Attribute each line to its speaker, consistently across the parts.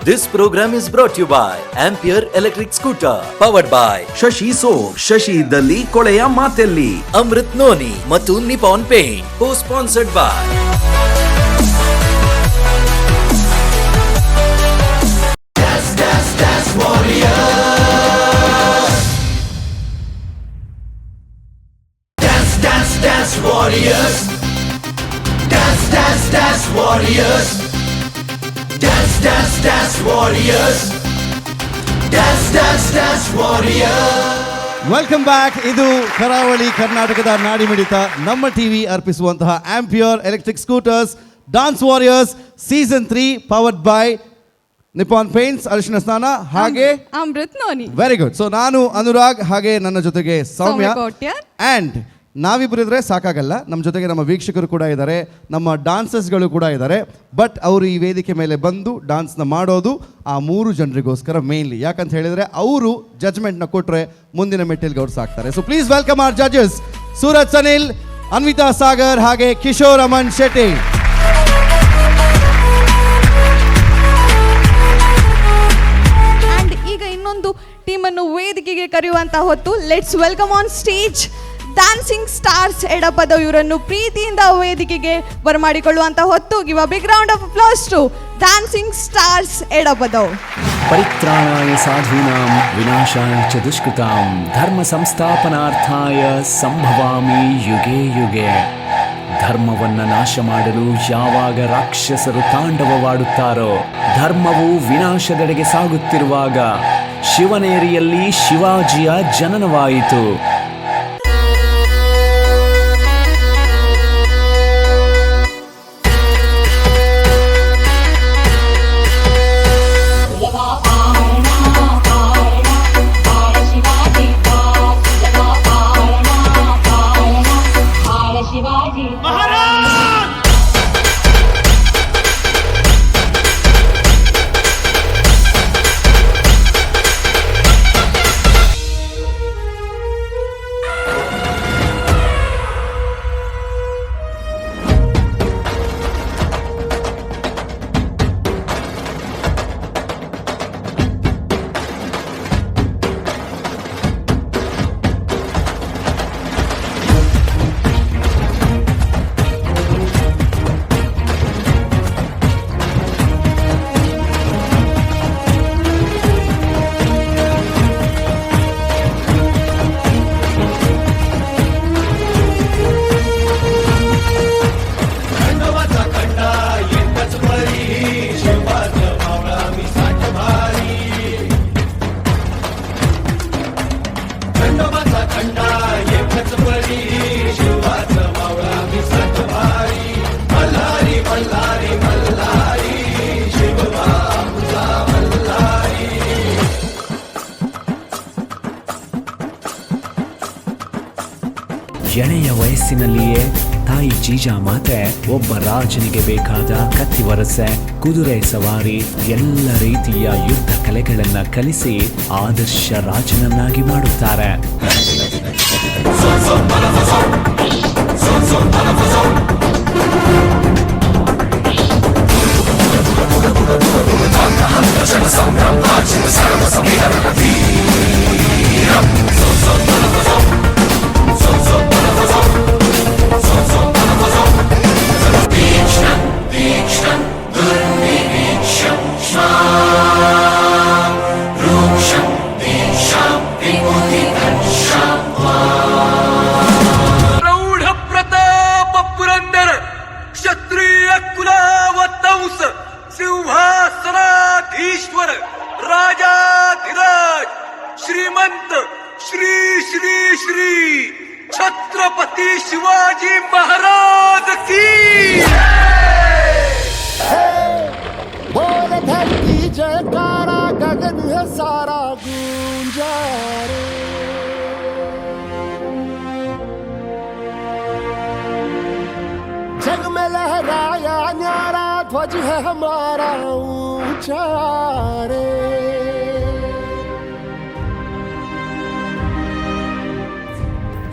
Speaker 1: This program is brought you by Ampere electric scooter, powered by
Speaker 2: Shashi soap, Shashi ಇದ್ದಲ್ಲಿ ಕೊಳೆಯ ಮಾತೆಲ್ಲಿ.
Speaker 1: Amrit noni ಮತ್ತು Nippon Paint, co sponsored by
Speaker 3: Welcome back. ಇದು ಕರಾವಳಿ ಕರ್ನಾಟಕದ ನಾಡಿಮಿಡಿತ ನಮ್ಮ TV ಅರ್ಪಿಸುವಂತಹ Ampere electric scooters Dance Warriors season 3, powered by Nippon Paints ಅರಿಶಿನ ಸ್ನಾನ ಹಾಗೆ
Speaker 4: Amrit noni.
Speaker 3: Very good. ಸೊ ನಾನು ಅನುರಾಗ್, ಹಾಗೆ ನನ್ನ ಜೊತೆಗೆ ಸೌಮ್ಯ.
Speaker 4: ಸೌಮ್ಯ ಕೋಟ್ಯಾನ್.
Speaker 3: ಆ್ಯಂಡ್ ನಾವಿಬ್ಬರು ಇದ್ರೆ ಸಾಕಾಗಲ್ಲ, ನಮ್ಮ ಜೊತೆಗೆ ನಮ್ಮ ವೀಕ್ಷಕರು ಕೂಡ ಇದ್ದಾರೆ, ನಮ್ಮ ಡಾನ್ಸರ್ಸ್ಗಳು ಕೂಡ ಇದ್ದಾರೆ. ಬಟ್ ಅವರು ಈ ವೇದಿಕೆ ಮೇಲೆ ಬಂದು ಡಾನ್ಸ್ನ ಮಾಡೋದು ಆ ಮೂರು ಜನರಿಗೋಸ್ಕರ ಮೇನ್ಲಿ. ಯಾಕಂತ ಹೇಳಿದರೆ ಅವರು ಜಜ್ಮೆಂಟ್ನ ಕೊಟ್ಟರೆ ಮುಂದಿನ ಮೆಟ್ಟಿಲ್ಗೆ ಅವ್ರು ಸಾಕ್ತಾರೆ. So please welcome our judges Suraj Sanil, Anvita Sagar ಹಾಗೆ ಕಿಶೋರ್ ಅಮನ್ ಶೆಟ್ಟಿ.
Speaker 4: ಅಂಡ್ ಈಗ ಇನ್ನೊಂದು ಟೀಮ್ ಅನ್ನು ವೇದಿಕೆಗೆ ಕರೆಯುವಂತ ಹೊತ್ತು. Let's welcome on stage Dancing Stars Edapadavu. ಇವರನ್ನು ಪ್ರೀತಿಯಿಂದ ವೇದಿಕೆಗೆ ಬರಮಾಡಿಕೊಳ್ಳುವಂತ ಹೊತ್ತು. Give a big round of applause to Dancing Stars Edapadavu.
Speaker 5: ಪರಿತ್ರಾಣಾಯ ಸಾಧೂನಾಂ ವಿನಾಶಾಯ ಚ ದುಷ್ಕೃತಾಂ ಧರ್ಮ ಸಂಸ್ಥಾಪನಾರ್ಥಾಯ ಸಂಭವಾಮಿ ಯುಗೆ ಯುಗೆ. ಧರ್ಮವನ್ನ ನಾಶ ಮಾಡಲು ಯಾವಾಗ ರಾಕ್ಷಸರು ತಾಂಡವವಾಡುತ್ತಾರೋ, ಧರ್ಮವು ವಿನಾಶದೆಡೆಗೆ ಸಾಗುತ್ತಿರುವಾಗ ಶಿವನೇರಿಯಲ್ಲಿ ಶಿವಾಜಿಯ ಜನನವಾಯಿತು. ಎಳೆಯ ವಯಸ್ಸಿನಲ್ಲಿಯೇ ತಾಯಿ ಜೀಜಾಮಾತೆ ಒಬ್ಬ ರಾಜನಿಗೆ ಬೇಕಾದ ಕತ್ತಿವರಸೆ, ಕುದುರೆ ಸವಾರಿ, ಎಲ್ಲ ರೀತಿಯ ಯುದ್ಧ ಕಲೆಗಳನ್ನ ಕಲಿಸಿ ಆದರ್ಶ ರಾಜನನ್ನಾಗಿ ಮಾಡುತ್ತಾರೆ.
Speaker 6: ಪ್ರೌಢ ಪ್ರತಾಪ ಪುರಂದರ ಕ್ಷತ್ರಿಯ ಕುಲಾವತಂಸ ಸಿಂಹಾಸನಾಧೀಶ್ವರ ರಾಜಾಧಿರಾಜ್ ಶ್ರೀಮಂತ ಶ್ರೀ ಶ್ರೀ ಶ್ರೀ ಛತ್ರಪತಿ ಶಿವಾಜಿ ಮಹಾರಾಜ ಕೀ
Speaker 7: बोल धरती जयकारा, गगन है सारा गूंजा रे। जग में लहराया न्यारा ध्वज है हमारा ऊंचा रे।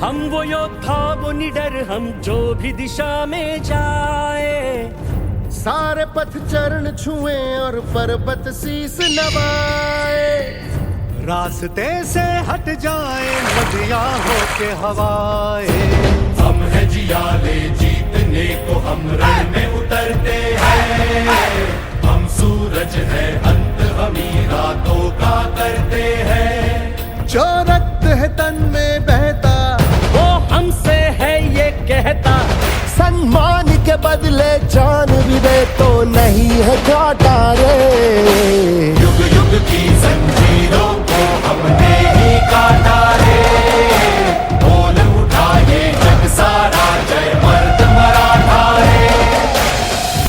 Speaker 8: हम वो योद्धा, वो निडर, हम जो भी दिशा में जाए।
Speaker 7: सारे पथ चरण छुए और पर्वत शीस नवाए।
Speaker 9: रास्ते से हट जाए नदियां होके हवाए।
Speaker 10: हम है जियाले जीतने को हम रण में उतरते हैं। हम सूरज है अंत हमी रातों का करते हैं।
Speaker 7: जो रक्त है तन में बहता
Speaker 8: वो हमसे है ये कहता।
Speaker 7: सम्मान के बदले जान भी दे तो नहीं है घाटा रे।
Speaker 10: युग युग की जंजीरों को हमने ही काटा रे। बोल उठा ये जग सारा जय मर्द मराठा रे।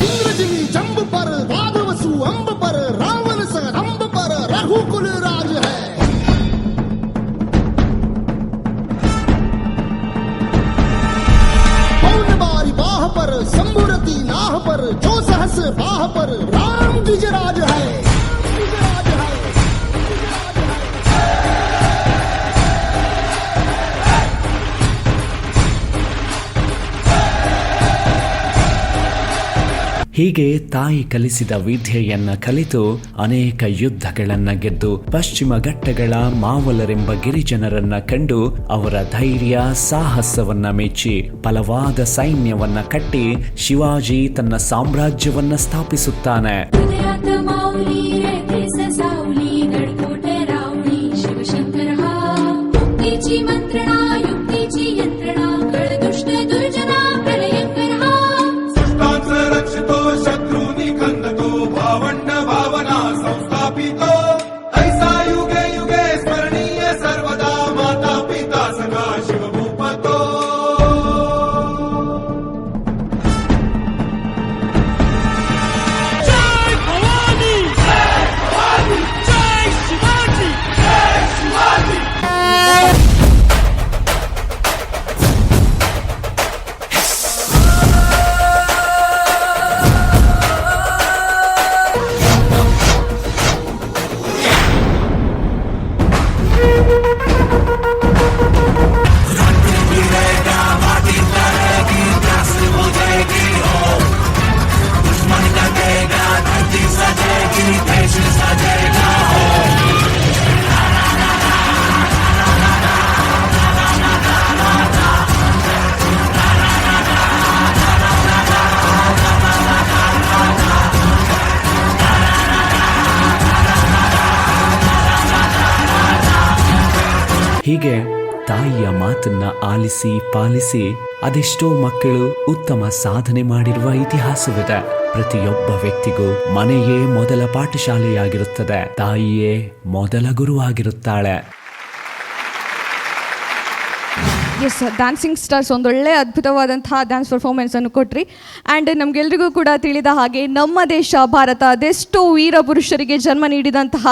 Speaker 7: इंद्रजिनी जंब पर वाघवसु अंब पर रावण संग पर रघुकुल राज है। पौन बारी बाह पर शंभुरति नाह पर जो सहस बाह पर राम द्विजराज है। द्विजराज है। द्विजराज है।
Speaker 5: ಹೀಗೆ ತಾಯಿ ಕಲಿಸಿದ ವಿದ್ಯೆಯನ್ನ ಕಲಿತು ಅನೇಕ ಯುದ್ಧಗಳನ್ನ ಗೆದ್ದು ಪಶ್ಚಿಮ ಘಟ್ಟಗಳ ಮಾವಲರೆಂಬ ಗಿರಿಜನರನ್ನ ಕಂಡು ಅವರ ಧೈರ್ಯ ಸಾಹಸವನ್ನ ಮೆಚ್ಚಿ ಬಲವಾದ ಸೈನ್ಯವನ್ನ ಕಟ್ಟಿ ಶಿವಾಜಿ ತನ್ನ ಸಾಮ್ರಾಜ್ಯವನ್ನ ಸ್ಥಾಪಿಸುತ್ತಾನೆ.
Speaker 11: हृदयात माऊली रे केस सावली गडकोट रावळी शिवशंकर हा. मुक्तीची मंत्रणा युक्तीची यंत्रणा कळ दुष्ट दुर्जना प्रलयंकर हा.
Speaker 10: दुष्टांस रक्षतो शत्रू निखंदतो भावंड भावना संस्थापितो ऐसा युगे युगे स्मरणीय सर्वदा माता पिता सखा शिवभूपतो.
Speaker 8: ಜೈ ಭವಾನಿ, ಜೈ ಶಿವಾಜಿ, ಜೈ ಶಿವಾಜಿ.
Speaker 5: ಹೀಗೆ ತಾಯಿಯ ಮಾತನ್ನ ಆಲಿಸಿ ಪಾಲಿಸಿ ಅದೆಷ್ಟೋ ಮಕ್ಕಳು ಉತ್ತಮ ಸಾಧನೆ ಮಾಡಿರುವ ಇತಿಹಾಸವಿದೆ. ಪ್ರತಿಯೊಬ್ಬ ವ್ಯಕ್ತಿಗೂ ಮನೆಯೇ ಮೊದಲ ಪಾಠಶಾಲೆಯಾಗಿರುತ್ತದೆ, ತಾಯಿಯೇ ಮೊದಲ ಗುರುವಾಗಿರುತ್ತಾಳೆ.
Speaker 4: S, dancing stars, ಒಂದೊಳ್ಳೆ ಅದ್ಭುತವಾದಂತಹ ಡ್ಯಾನ್ಸ್ ಪರ್ಫಾರ್ಮೆನ್ಸನ್ನು ಕೊಟ್ರಿ. ಆ್ಯಂಡ್ ನಮಗೆಲ್ರಿಗೂ ಕೂಡ ತಿಳಿದ ಹಾಗೆ ನಮ್ಮ ದೇಶ ಭಾರತ ಅದೆಷ್ಟೋ ವೀರ ಪುರುಷರಿಗೆ ಜನ್ಮ ನೀಡಿದಂತಹ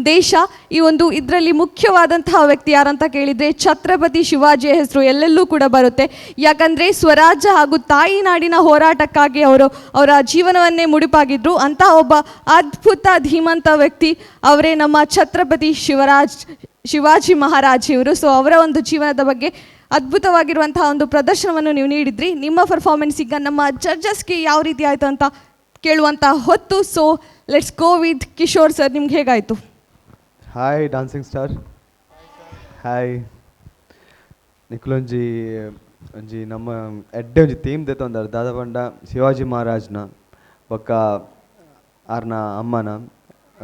Speaker 4: ದೇಶ. ಈ ಒಂದು ಇದರಲ್ಲಿ ಮುಖ್ಯವಾದಂತಹ ವ್ಯಕ್ತಿ ಯಾರಂತ ಕೇಳಿದರೆ ಛತ್ರಪತಿ ಶಿವಾಜಿಯ ಹೆಸರು ಎಲ್ಲೆಲ್ಲೂ ಕೂಡ ಬರುತ್ತೆ. ಯಾಕಂದರೆ ಸ್ವರಾಜ್ಯ ಹಾಗೂ ತಾಯಿ ನಾಡಿನ ಹೋರಾಟಕ್ಕಾಗಿ ಅವರು ಅವರ ಜೀವನವನ್ನೇ ಮುಡಿಪಾಗಿದ್ರು. ಅಂತಹ ಒಬ್ಬ ಅದ್ಭುತ ಧೀಮಂತ ವ್ಯಕ್ತಿ ಅವರೇ ನಮ್ಮ ಛತ್ರಪತಿ ಶಿವಾಜಿ ಮಹಾರಾಜ್ ಇವರು. ಸೊ ಅವರ ಒಂದು ಜೀವನದ ಬಗ್ಗೆ ಅದ್ಭುತವಾಗಿರುವಂತಹ ಒಂದು ಪ್ರದರ್ಶನವನ್ನು ನೀವು ನೀಡಿದ್ರಿ. ನಿಮ್ಮ ಪರ್ಫಾರ್ಮೆನ್ಸ್ ಈಗ ನಮ್ಮ ಜಡ್ಜಸ್ಗೆ ಯಾವ ರೀತಿ ಆಯಿತು ಅಂತ ಕೇಳುವಂಥ ಹೊತ್ತು. So let's go with Kishore sir. ನಿಮ್ಗೆ ಹೇಗಾಯಿತು?
Speaker 12: Hi dancing star, hi. ನಿಕ್ಲೊಂಜಿ ಒಂಜಿ ನಮ್ಮ ಎಡ್ಡೆ ಒಂಜಿ ಥೀಮ್ ದೆತ್ತೊಂದಾರ್. ದಾದ ಪಂಡ ಶಿವಾಜಿ ಮಹಾರಾಜ್ನ ಬೊಕ್ಕ ಆರ್ನ ಅಮ್ಮನ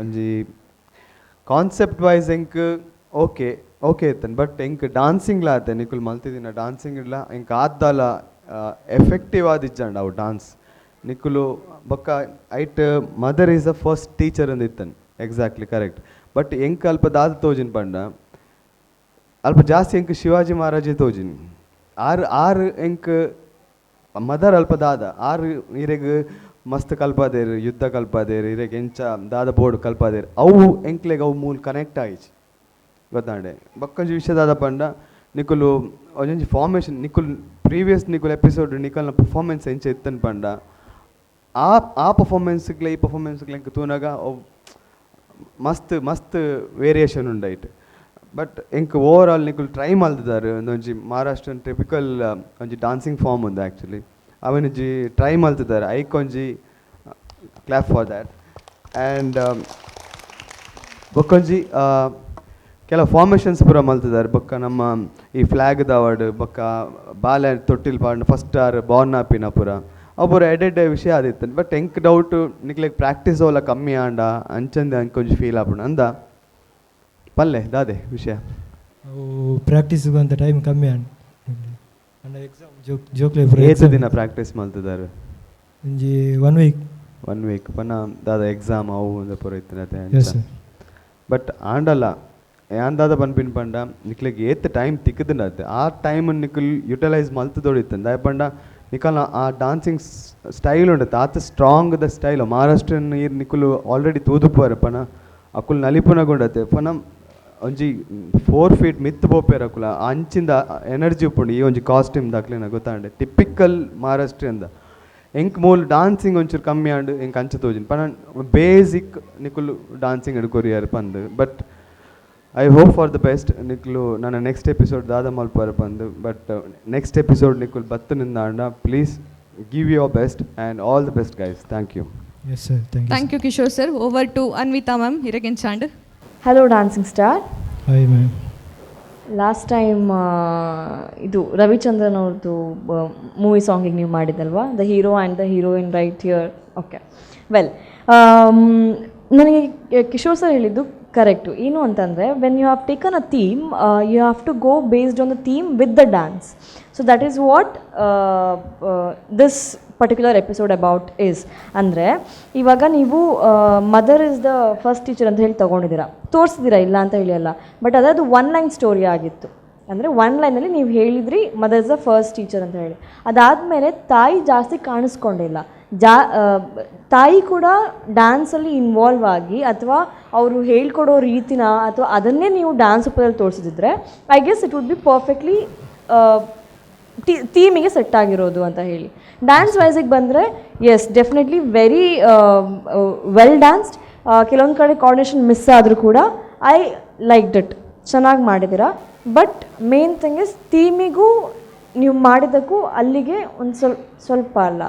Speaker 12: ಒಂಜಿ ಕಾನ್ಸೆಪ್ಟ್ ವೈಸ್ ಎಂಕ್ ಓಕೆ ಓಕೆ ಇತ್ತನ್. ಬಟ್ ಎಂಕ್ ಡಾನ್ಸಿಂಗ್ಲ ಆತೆ ನಿಕುಲ್ ಮಲ್ತಿದಿನ ಡಾನ್ಸಿಂಗ್ ಇಲ್ಲ ಎಂಕ್ ಆದ್ದಾಲ ಎಫೆಕ್ಟಿವ್ ಆದಿಜ್ಜಂಡ ಅವು ಡಾನ್ಸ್ ನಿಕುಲು. ಬೊಕ್ಕ ಐಟ್ mother is the first teacher ಅಂದ್ ಇತ್ತನ್, exactly correct. But ಎಂಕ್ ಅಲ್ಪ ದಾದ ತೋಜಿನ ಪಂಡ ಅಲ್ಪ ಜಾಸ್ತಿ ಎಂಕ್ ಶಿವಾಜಿ ಮಹಾರಾಜೆ ತೋಜಿನಿ. ಆರ್ ಆರ್ ಎಂಕ್ ಮದರ್ ಅಲ್ಪ ದಾದ ಆರ್ ಇರೆಗ್ ಮಸ್ತ್ ಕಲ್ಪಾದೇರ್, ಯುದ್ಧ ಕಲ್ಪಾದೇರ್, ಇರೆಗ್ ಎಂಚ ದಾದ ಬೋರ್ಡ್ ಕಲ್ಪಾದೇರ್. ಅವು ಎಂಕ್ಲೆಗ್ ಅವು ಮೂಲ ಕನೆಕ್ಟ್ ಆಯಿಜಿ, ಗೊತ್ತಾಂಡೆ? ಬೊಕ್ಕೊಂಜಿ ವಿಷಯ ದಾದ ಪಂಡ ನಿಕುಲು ಒಂಜೊಂಜಿ ಫಾರ್ಮೇಷನ್ ನಿಕುಲ್ ಪ್ರೀವಿಯಸ್ ನಿಕುಲ್ ಎಪಿಸೋಡ್ ನಿಕಲ್ನ ಪರ್ಫಾರ್ಮೆನ್ಸ್ ಎಂಚ ಇತ್ತನ್ ಪಂಡ ಆ ಆ ಪರ್ಫಾರ್ಮೆನ್ಸ್ಗ್ಲೆ ಈ ಪರ್ಫಾರ್ಮೆನ್ಸ್ಗ್ಲೆ ಎಂಕ್ ತೂನಗ ಅವು ಮಸ್ತ್ ಮಸ್ತ್ ವೇರಿಯೇಷನ್ ಉಂಡೈಟ್. ಬಟ್ ಎಂಕ್ ಓವರ್ ಆಲ್ ನಿಕುಲ್ ಟ್ರೈ ಮಲ್ತಿದಾರ್. ಒಂದೊಂಜಿ ಮಹಾರಾಷ್ಟ್ರನ್ ಟಿಪಿಕಲ್ ಒಂಜಿ ಡಾನ್ಸಿಂಗ್ ಫಾರ್ಮ್ ಉಂದು ಆ್ಯಕ್ಚುಲಿ, ಅವನೊಂಜಿ ಟ್ರೈ ಮಲ್ತಿದ್ದಾರೆ. ಐಕೊಂಜಿ Clap for that. And ಬೊಕ್ಕೊಂಜಿ ಕೆಲವು ಫಾರ್ಮೇಷನ್ಸ್ ಪೂರ ಮಲ್ತಿದ್ದಾರೆ. ಬೊಕ್ಕ ನಮ್ಮ ಈ ಫ್ಲ್ಯಾಗ್ದ ಅವಾರ್ಡ್, ಬೊಕ್ಕ ಬಾಲೆ ತೊಟ್ಟಿಲ್ ಪಾಂಡ್ ಫಸ್ಟ್ ಆರ್ ಬಾರ್ನ್ ಆಪಿನ ಪೂರ ಅವು ಪೂರ ಎಡೆಡ್ ವಿಷಯ ಆದಿತ್ತು. ಬಟ್ ಎಂಕ್ ಡೌಟ್ ನಿಕ್ಲೆಗ್ ಪ್ರಾಕ್ಟೀಸ್ ಅವಲ ಕಮ್ಮಿ ಆಂಡ ಅಂಚಂದೆ ಅಂಕ್ ಒಂಜಿ ಫೀಲ್ ಆಪುಂಡು ಅಂದ ಪಲ್ಲೆ ದಾದೆ ವಿಷಯ.
Speaker 13: ಅವು ಪ್ರಾಕ್ಟೀಸ್ ಅಂತ ಟೈಮ್ ಕಮ್ಮಿ ಆಂಡ್ ಅಂಡ ಎಕ್ಸಾಮ್ ಜೋಕ್ ಜೋಕ್ಲೆ
Speaker 12: ಏತ್ ದಿನ ಪ್ರಾಕ್ಟೀಸ್ ಮಲ್ತಿದ್ದಾರೆ?
Speaker 13: ಒಂಜಿ 1 ವೀಕ್.
Speaker 12: 1 ವೀಕ್ ಪನ್ನ ದಾದ ಎಕ್ಸಾಮ್ ಅವು ಒಂದು ಪೂರ ಇತ್ತಿನತೆ.
Speaker 13: Yes sir.
Speaker 12: But ಆಂಡಲ್ಲ ಯಾನ್ ದಾದ ಪನ್ಪಿನ ಪಂಡ ನಿಕ್ಲೆಗ್ ಏತ್ ಟೈಮ್ ತಿಕ್ಕುದುಂಡತ್ತೆ ಆ ಟೈಮ್ ನಿಕುಲ್ ಯುಟಿಲೈಸ್ ಮಲ್ತದೊಡಿತ್ತು. ದಾಯೆ ಪಂಡ ನಿಕಲ್ನ ಆ ಡಾನ್ಸಿಂಗ್ ಸ್ಟೈಲ್ ಉಂಡತ್ತೆ ಆತ strong the style. ಮಹಾರಾಷ್ಟ್ರನ್ ಈರ್ ನಿಕುಲು ಆಲ್ರೆಡಿ ತೂದುಪ್ಪುವರ್ ಪನ ಅಕುಲು ನಲಿಪುನಗುಂಡತ್ತೆ ಪನ ಒಂಜಿ 4 ಫೀಟ್ ಮಿತ್ ಪೋಪೇರ್ ಅಕುಲ ಅಂಚಿಂದ ಎನರ್ಜಿ ಉಪ್ಪುಂಡು ಈ ಒಂಜಿ ಕಾಸ್ಟ್ಯೂಮ್ ದಾಕ್ಲೆನ ಗೊತ್ತಾಂಡೆ ಟಿಪಿಕಲ್ ಮಹಾರಾಷ್ಟ್ರಿಯಂದ. ಎಂಕ್ ಮೂಲು ಡಾನ್ಸಿಂಗ್ ಒಂಚೂರು ಕಮ್ಮಿ ಆಂಡ್ ಎಂಕ್ ಅಂಚ ತೋಜಿನ ಪನ ಬೇಸಿಕ್ ನಿಕುಲು ಡಾನ್ಸಿಂಗ್ ಕೊರಿಯರ್ ಪಂದ್. But I hope for the best. ನಿಕ್ಲು ನನ್ನ ನೆಕ್ಸ್ಟ್ ಎಪಿಸೋಡ್ ದಾದ ಮಲ್ಪುವರ್ ಪಂದ್. But next episode ನಿಕುಲು ಬತ್ತು ನಿಂದಾಂಡ please give your best and all the best guys. Thank you.
Speaker 13: Yes sir, thank you.
Speaker 4: Thank you Kishore sir. Over to Anvita ma'am ಹಿರಗೆಂಚಾಂಡ್.
Speaker 14: Hello dancing star.
Speaker 13: Hi ma'am.
Speaker 14: Last time ಇದು ರವಿಚಂದ್ರನ್ ಅವ್ರದ್ದು movie ಸಾಂಗಿಗೆ ನೀವು ಮಾಡಿದ್ದಲ್ವಾ, the hero and the heroine right here. Okay, well ನನಗೆ Kishore sir ಹೇಳಿದ್ದು correct. ಏನು ಅಂತಂದರೆ, when you have taken a theme you have to go based on the theme with the dance. So that is what this particular episode about is. ಅಂದರೆ ಇವಾಗ ನೀವು mother is the first teacher ಅಂತ ಹೇಳಿ ತೊಗೊಂಡಿದ್ದೀರಾ, ತೋರಿಸಿದ್ದೀರಾ, ಇಲ್ಲ ಅಂತ ಹೇಳಿ ಅಲ್ಲ. But ಅದಾದ one line story ಆಗಿತ್ತು. ಅಂದರೆ ಒನ್ ಲೈನಲ್ಲಿ ನೀವು ಹೇಳಿದ್ರಿ mother is the first teacher ಅಂತ ಹೇಳಿ. ಅದಾದಮೇಲೆ ತಾಯಿ ಜಾಸ್ತಿ ಕಾಣಿಸ್ಕೊಂಡಿಲ್ಲ. ತಾಯಿ ಕೂಡ ಡ್ಯಾನ್ಸಲ್ಲಿ ಇನ್ವಾಲ್ವ್ ಆಗಿ ಅಥವಾ ಅವರು ಹೇಳ್ಕೊಡೋ ರೀತಿನ ಅಥವಾ ಅದನ್ನೇ ನೀವು ಡ್ಯಾನ್ಸ್ ರೂಪದಲ್ಲಿ ತೋರಿಸಿದ್ರೆ I guess it would be perfectly ಥೀಮಿಗೆ set ಆಗಿರೋದು ಅಂತ ಹೇಳಿ. ಡ್ಯಾನ್ಸ್ ವೈಸಿಗೆ ಬಂದರೆ yes, definitely very well danced. ಕೆಲವೊಂದು ಕಡೆ ಕೋಆರ್ಡಿನೇಷನ್ ಮಿಸ್ ಆದರೂ ಕೂಡ I like it, ಚೆನ್ನಾಗಿ ಮಾಡಿದ್ದೀರಾ. But main thing is ಥೀಮಿಗೂ ನೀವು ಮಾಡಿದ್ದಕ್ಕೂ ಅಲ್ಲಿಗೆ ಒಂದು ಸ್ವಲ್ಪ ಅಲ್ಲ,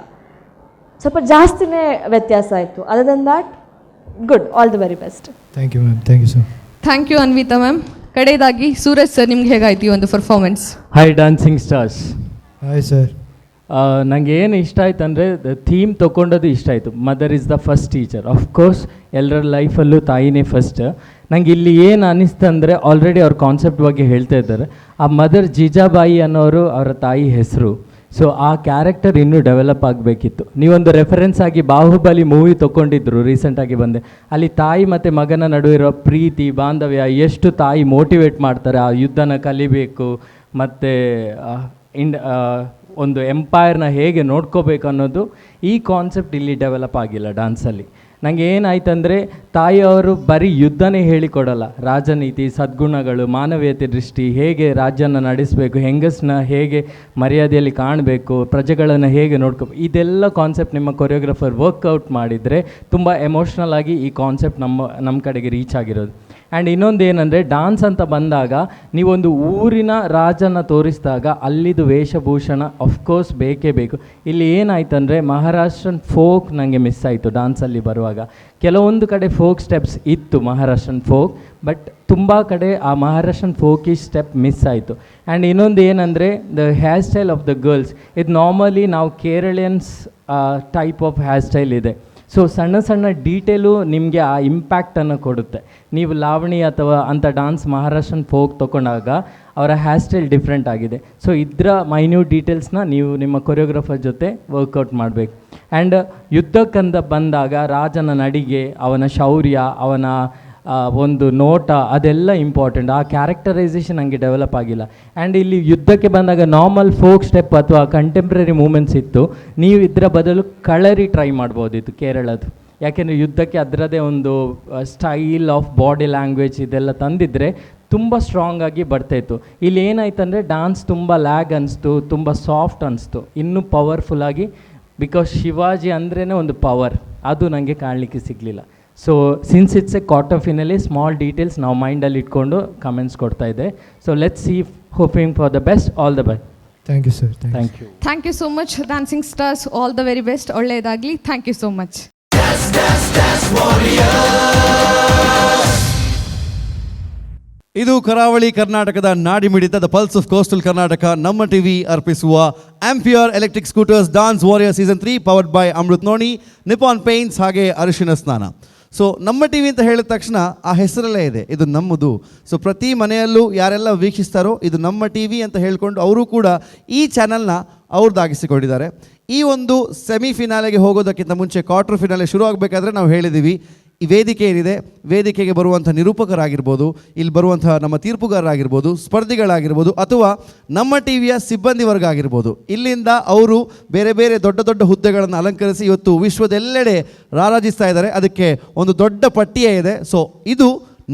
Speaker 14: ಸ್ವಲ್ಪ ಜಾಸ್ತಿನೇ ವ್ಯತ್ಯಾಸ ಆಯಿತು. Other than that good, all the very best.
Speaker 13: Thank you ma'am, thank you sir.
Speaker 4: Thank you Anvita ma'am. ಕಡೆಯದಾಗಿ ಸೂರಜ್ ಸರ್, ನಿಮ್ಗೆ ಹೇಗಾಯ್ತು ಈ ಒಂದು performance?
Speaker 15: Hi dancing stars.
Speaker 13: Hi sir.
Speaker 15: ನನಗೆ ಏನು ಇಷ್ಟ ಆಯ್ತು ಅಂದರೆ ಥೀಮ್ ತೊಗೊಂಡದ್ದು ಇಷ್ಟ ಆಯಿತು. Mother is the first teacher. Of course ಎಲ್ಲರ ಲೈಫಲ್ಲೂ ತಾಯಿನೇ ಫಸ್ಟ್. ನನಗೆ ಇಲ್ಲಿ ಏನು ಅನ್ನಿಸ್ತು ಅಂದರೆ ಆಲ್ರೆಡಿ ಅವ್ರ ಕಾನ್ಸೆಪ್ಟ್ ಬಗ್ಗೆ ಹೇಳ್ತಾ ಇದ್ದಾರೆ. ಆ ಮದರ್ ಜೀಜಾಬಾಯಿ ಅನ್ನೋರು ಅವರ ತಾಯಿ ಹೆಸರು. ಸೊ ಆ ಕ್ಯಾರೆಕ್ಟರ್ ಇನ್ನೂ ಡೆವಲಪ್ ಆಗಬೇಕಿತ್ತು. ನೀವೊಂದು ರೆಫರೆನ್ಸ್ ಆಗಿ ಬಾಹುಬಲಿ ಮೂವಿ ತೊಗೊಂಡಿದ್ರು ರೀಸೆಂಟಾಗಿ ಬಂದೆ. ಅಲ್ಲಿ ತಾಯಿ ಮತ್ತು ಮಗನ ನಡುವೆ ಇರುವ ಪ್ರೀತಿ ಬಾಂಧವ್ಯ, ಎಷ್ಟು ತಾಯಿ ಮೋಟಿವೇಟ್ ಮಾಡ್ತಾರೆ, ಆ ಯುದ್ಧನ ಕಲಿಬೇಕು ಮತ್ತು ಒಂದು ಎಂಪೈರ್ನ ಹೇಗೆ ನೋಡ್ಕೋಬೇಕು ಅನ್ನೋದು ಈ ಕಾನ್ಸೆಪ್ಟ್ ಇಲ್ಲಿ ಡೆವಲಪ್ ಆಗಿಲ್ಲ ಡಾನ್ಸಲ್ಲಿ. ನನಗೆ ಏನಾಯ್ತಂದರೆ ತಾಯಿಯವರು ಬರೀ ಯುದ್ಧನೇ ಹೇಳಿಕೊಡಲ್ಲ, ರಾಜನೀತಿ, ಸದ್ಗುಣಗಳು, ಮಾನವೀಯತೆ ದೃಷ್ಟಿ, ಹೇಗೆ ರಾಜ್ಯನ ನಡೆಸಬೇಕು, ಹೆಂಗಸನ್ನ ಹೇಗೆ ಮರ್ಯಾದೆಯಲ್ಲಿ ಕಾಣಬೇಕು, ಪ್ರಜೆಗಳನ್ನು ಹೇಗೆ ನೋಡ್ಕೋಬೇಕು, ಇದೆಲ್ಲ ಕಾನ್ಸೆಪ್ಟ್ ನಿಮ್ಮ ಕೊರಿಯೋಗ್ರಫರ್ ವರ್ಕೌಟ್ ಮಾಡಿದರೆ ತುಂಬ ಎಮೋಷ್ನಲ್ ಆಗಿ ಈ ಕಾನ್ಸೆಪ್ಟ್ ನಮ್ಮ ಕಡೆಗೆ ರೀಚ್ ಆಗಿರೋದು. ಆ್ಯಂಡ್ ಇನ್ನೊಂದು ಏನಂದರೆ ಡಾನ್ಸ್ ಅಂತ ಬಂದಾಗ ನೀವೊಂದು ಊರಿನ ರಾಜನ ತೋರಿಸಿದಾಗ ಅಲ್ಲಿದು ವೇಷಭೂಷಣ ಅಫ್ಕೋರ್ಸ್ ಬೇಕೇ ಬೇಕು. ಇಲ್ಲಿ ಏನಾಯ್ತಂದರೆ ಮಹಾರಾಷ್ಟ್ರನ್ ಫೋಕ್ ನನಗೆ ಮಿಸ್ ಆಯಿತು ಡಾನ್ಸಲ್ಲಿ ಬರುವಾಗ. ಕೆಲವೊಂದು ಕಡೆ ಫೋಕ್ ಸ್ಟೆಪ್ಸ್ ಇತ್ತು ಮಹಾರಾಷ್ಟ್ರನ್ ಫೋಕ್, ಬಟ್ ತುಂಬ ಕಡೆ ಆ ಮಹಾರಾಷ್ಟ್ರನ್ ಫೋಕಿಶ್ ಸ್ಟೆಪ್ ಮಿಸ್ ಆಯಿತು. ಆ್ಯಂಡ್ ಇನ್ನೊಂದು ಏನಂದರೆ the hair style of the girls, ಇದು ನಾರ್ಮಲಿ ನಾವು Keralians type of hair style ಇದೆ. ಸೊ ಸಣ್ಣ ಸಣ್ಣ ಡೀಟೇಲು ನಿಮಗೆ ಆ ಇಂಪ್ಯಾಕ್ಟನ್ನು ಕೊಡುತ್ತೆ. ನೀವು ಲಾವಣಿ ಅಥವಾ ಅಂಥ ಡಾನ್ಸ್ ಮಹಾರಾಷ್ಟ್ರನ್ ಫೋಕ್ ತೊಗೊಂಡಾಗ ಅವರ hair style different ಆಗಿದೆ. ಸೊ ಇದರ ಮೈನ್ಯೂಟ್ ಡೀಟೇಲ್ಸ್ನ ನೀವು ನಿಮ್ಮ ಕೊರಿಯೋಗ್ರಫರ್ ಜೊತೆ ವರ್ಕೌಟ್ ಮಾಡಬೇಕು. ಆ್ಯಂಡ್ ಯುದ್ಧಕ್ಕಂತ ಬಂದಾಗ ರಾಜನ ನಡಿಗೆ, ಅವನ ಶೌರ್ಯ, ಅವನ ಒಂದು ನೋಟ, ಅದೆಲ್ಲ ಇಂಪಾರ್ಟೆಂಟ್. ಆ ಕ್ಯಾರೆಕ್ಟರೈಸೇಷನ್ ನನಗೆ ಡೆವಲಪ್ ಆಗಿಲ್ಲ. ಆ್ಯಂಡ್ ಇಲ್ಲಿ ಯುದ್ಧಕ್ಕೆ ಬಂದಾಗ normal folk step ಅಥವಾ ಕಂಟೆಂಪ್ರರಿ ಮೂಮೆಂಟ್ಸ್ ಇತ್ತು. ನೀವು ಇದರ ಬದಲು ಕಳರಿ ಟ್ರೈ ಮಾಡ್ಬೋದಿತ್ತು ಕೇರಳದ್ದು. ಯಾಕೆಂದರೆ ಯುದ್ಧಕ್ಕೆ ಅದರದ್ದೇ ಒಂದು style of body language ಇದೆಲ್ಲ ತಂದಿದ್ದರೆ ತುಂಬ ಸ್ಟ್ರಾಂಗಾಗಿ ಬರ್ತಾಯಿತ್ತು. ಇಲ್ಲಿ ಏನಾಯ್ತಂದರೆ ಡಾನ್ಸ್ ತುಂಬ ಲ್ಯಾಗ್ ಅನಿಸ್ತು, ತುಂಬ ಸಾಫ್ಟ್ ಅನಿಸ್ತು. ಇನ್ನೂ ಪವರ್ಫುಲ್ಲಾಗಿ, because Shivaji ಅಂದ್ರೇ ಒಂದು ಪವರ್, ಅದು ನನಗೆ ಕಾಣಲಿಕ್ಕೆ ಸಿಗಲಿಲ್ಲ. So since it's a quarter finale, small details ನಾವು ಮೈಂಡಲ್ಲಿ ಇಟ್ಕೊಂಡು ಕಮೆಂಟ್ಸ್ ಕೊಡ್ತಾ ಇದ್ದೆ. So let's see, hoping for the best. All the best.
Speaker 13: Thank you sir.
Speaker 15: Thank you.
Speaker 4: Thank you so much dancing stars, all the very best. ಒಳ್ಳೆಯದಾಗಲಿ. Thank you so much.
Speaker 10: Dash dash dash warriors.
Speaker 3: ಇದು ಕರಾವಳಿ ಕರ್ನಾಟಕದ ನಾಡಿಮಿಡಿತ, the pulse of coastal Karnataka, ನಮ್ಮ TV ಅರ್ಪಿಸುವ Ampere electric scooters dance warrior season 3, powered by Amrut Noni, Nippon Paints ಹಾಗೆ ಅರಿಶಿನ ಸ್ನಾನ. ಸೊ ನಮ್ಮ ಟಿವಿ ಅಂತ ಹೇಳಿದ ತಕ್ಷಣ ಆ ಹೆಸರಲ್ಲೇ ಇದೆ, ಇದು ನಮ್ಮದು. ಸೊ ಪ್ರತಿ ಮನೆಯಲ್ಲೂ ಯಾರೆಲ್ಲ ವೀಕ್ಷಿಸ್ತಾರೋ ಇದು ನಮ್ಮ ಟಿವಿ ಅಂತ ಹೇಳ್ಕೊಂಡು ಅವರು ಕೂಡ ಈ ಚಾನಲ್ನ ಅವ್ರದ್ದಾಗಿಸಿಕೊಂಡಿದ್ದಾರೆ. ಈ ಒಂದು ಸೆಮಿಫಿನಾಲೆಗೆ ಹೋಗೋದಕ್ಕಿಂತ ಮುಂಚೆ ಕ್ವಾರ್ಟರ್ ಫಿನಾಲೆ ಶುರು ಆಗಬೇಕಾದ್ರೆ ನಾವು ಹೇಳಿದ್ದೀವಿ, ಈ ವೇದಿಕೆ ಏನಿದೆ, ವೇದಿಕೆಗೆ ಬರುವಂಥ ನಿರೂಪಕರಾಗಿರ್ಬೋದು, ಇಲ್ಲಿ ಬರುವಂಥ ನಮ್ಮ ತೀರ್ಪುಗಾರರಾಗಿರ್ಬೋದು, ಸ್ಪರ್ಧಿಗಳಾಗಿರ್ಬೋದು, ಅಥವಾ ನಮ್ಮ ಟಿ ವಿಯ ಸಿಬ್ಬಂದಿ ವರ್ಗ ಆಗಿರ್ಬೋದು, ಇಲ್ಲಿಂದ ಅವರು ಬೇರೆ ಬೇರೆ ದೊಡ್ಡ ದೊಡ್ಡ ಹುದ್ದೆಗಳನ್ನು ಅಲಂಕರಿಸಿ ಇವತ್ತು ವಿಶ್ವದೆಲ್ಲೆಡೆ ರಾರಾಜಿಸ್ತಾ ಇದ್ದಾರೆ. ಅದಕ್ಕೆ ಒಂದು ದೊಡ್ಡ ಪಟ್ಟಿಯೇ ಇದೆ. ಸೊ ಇದು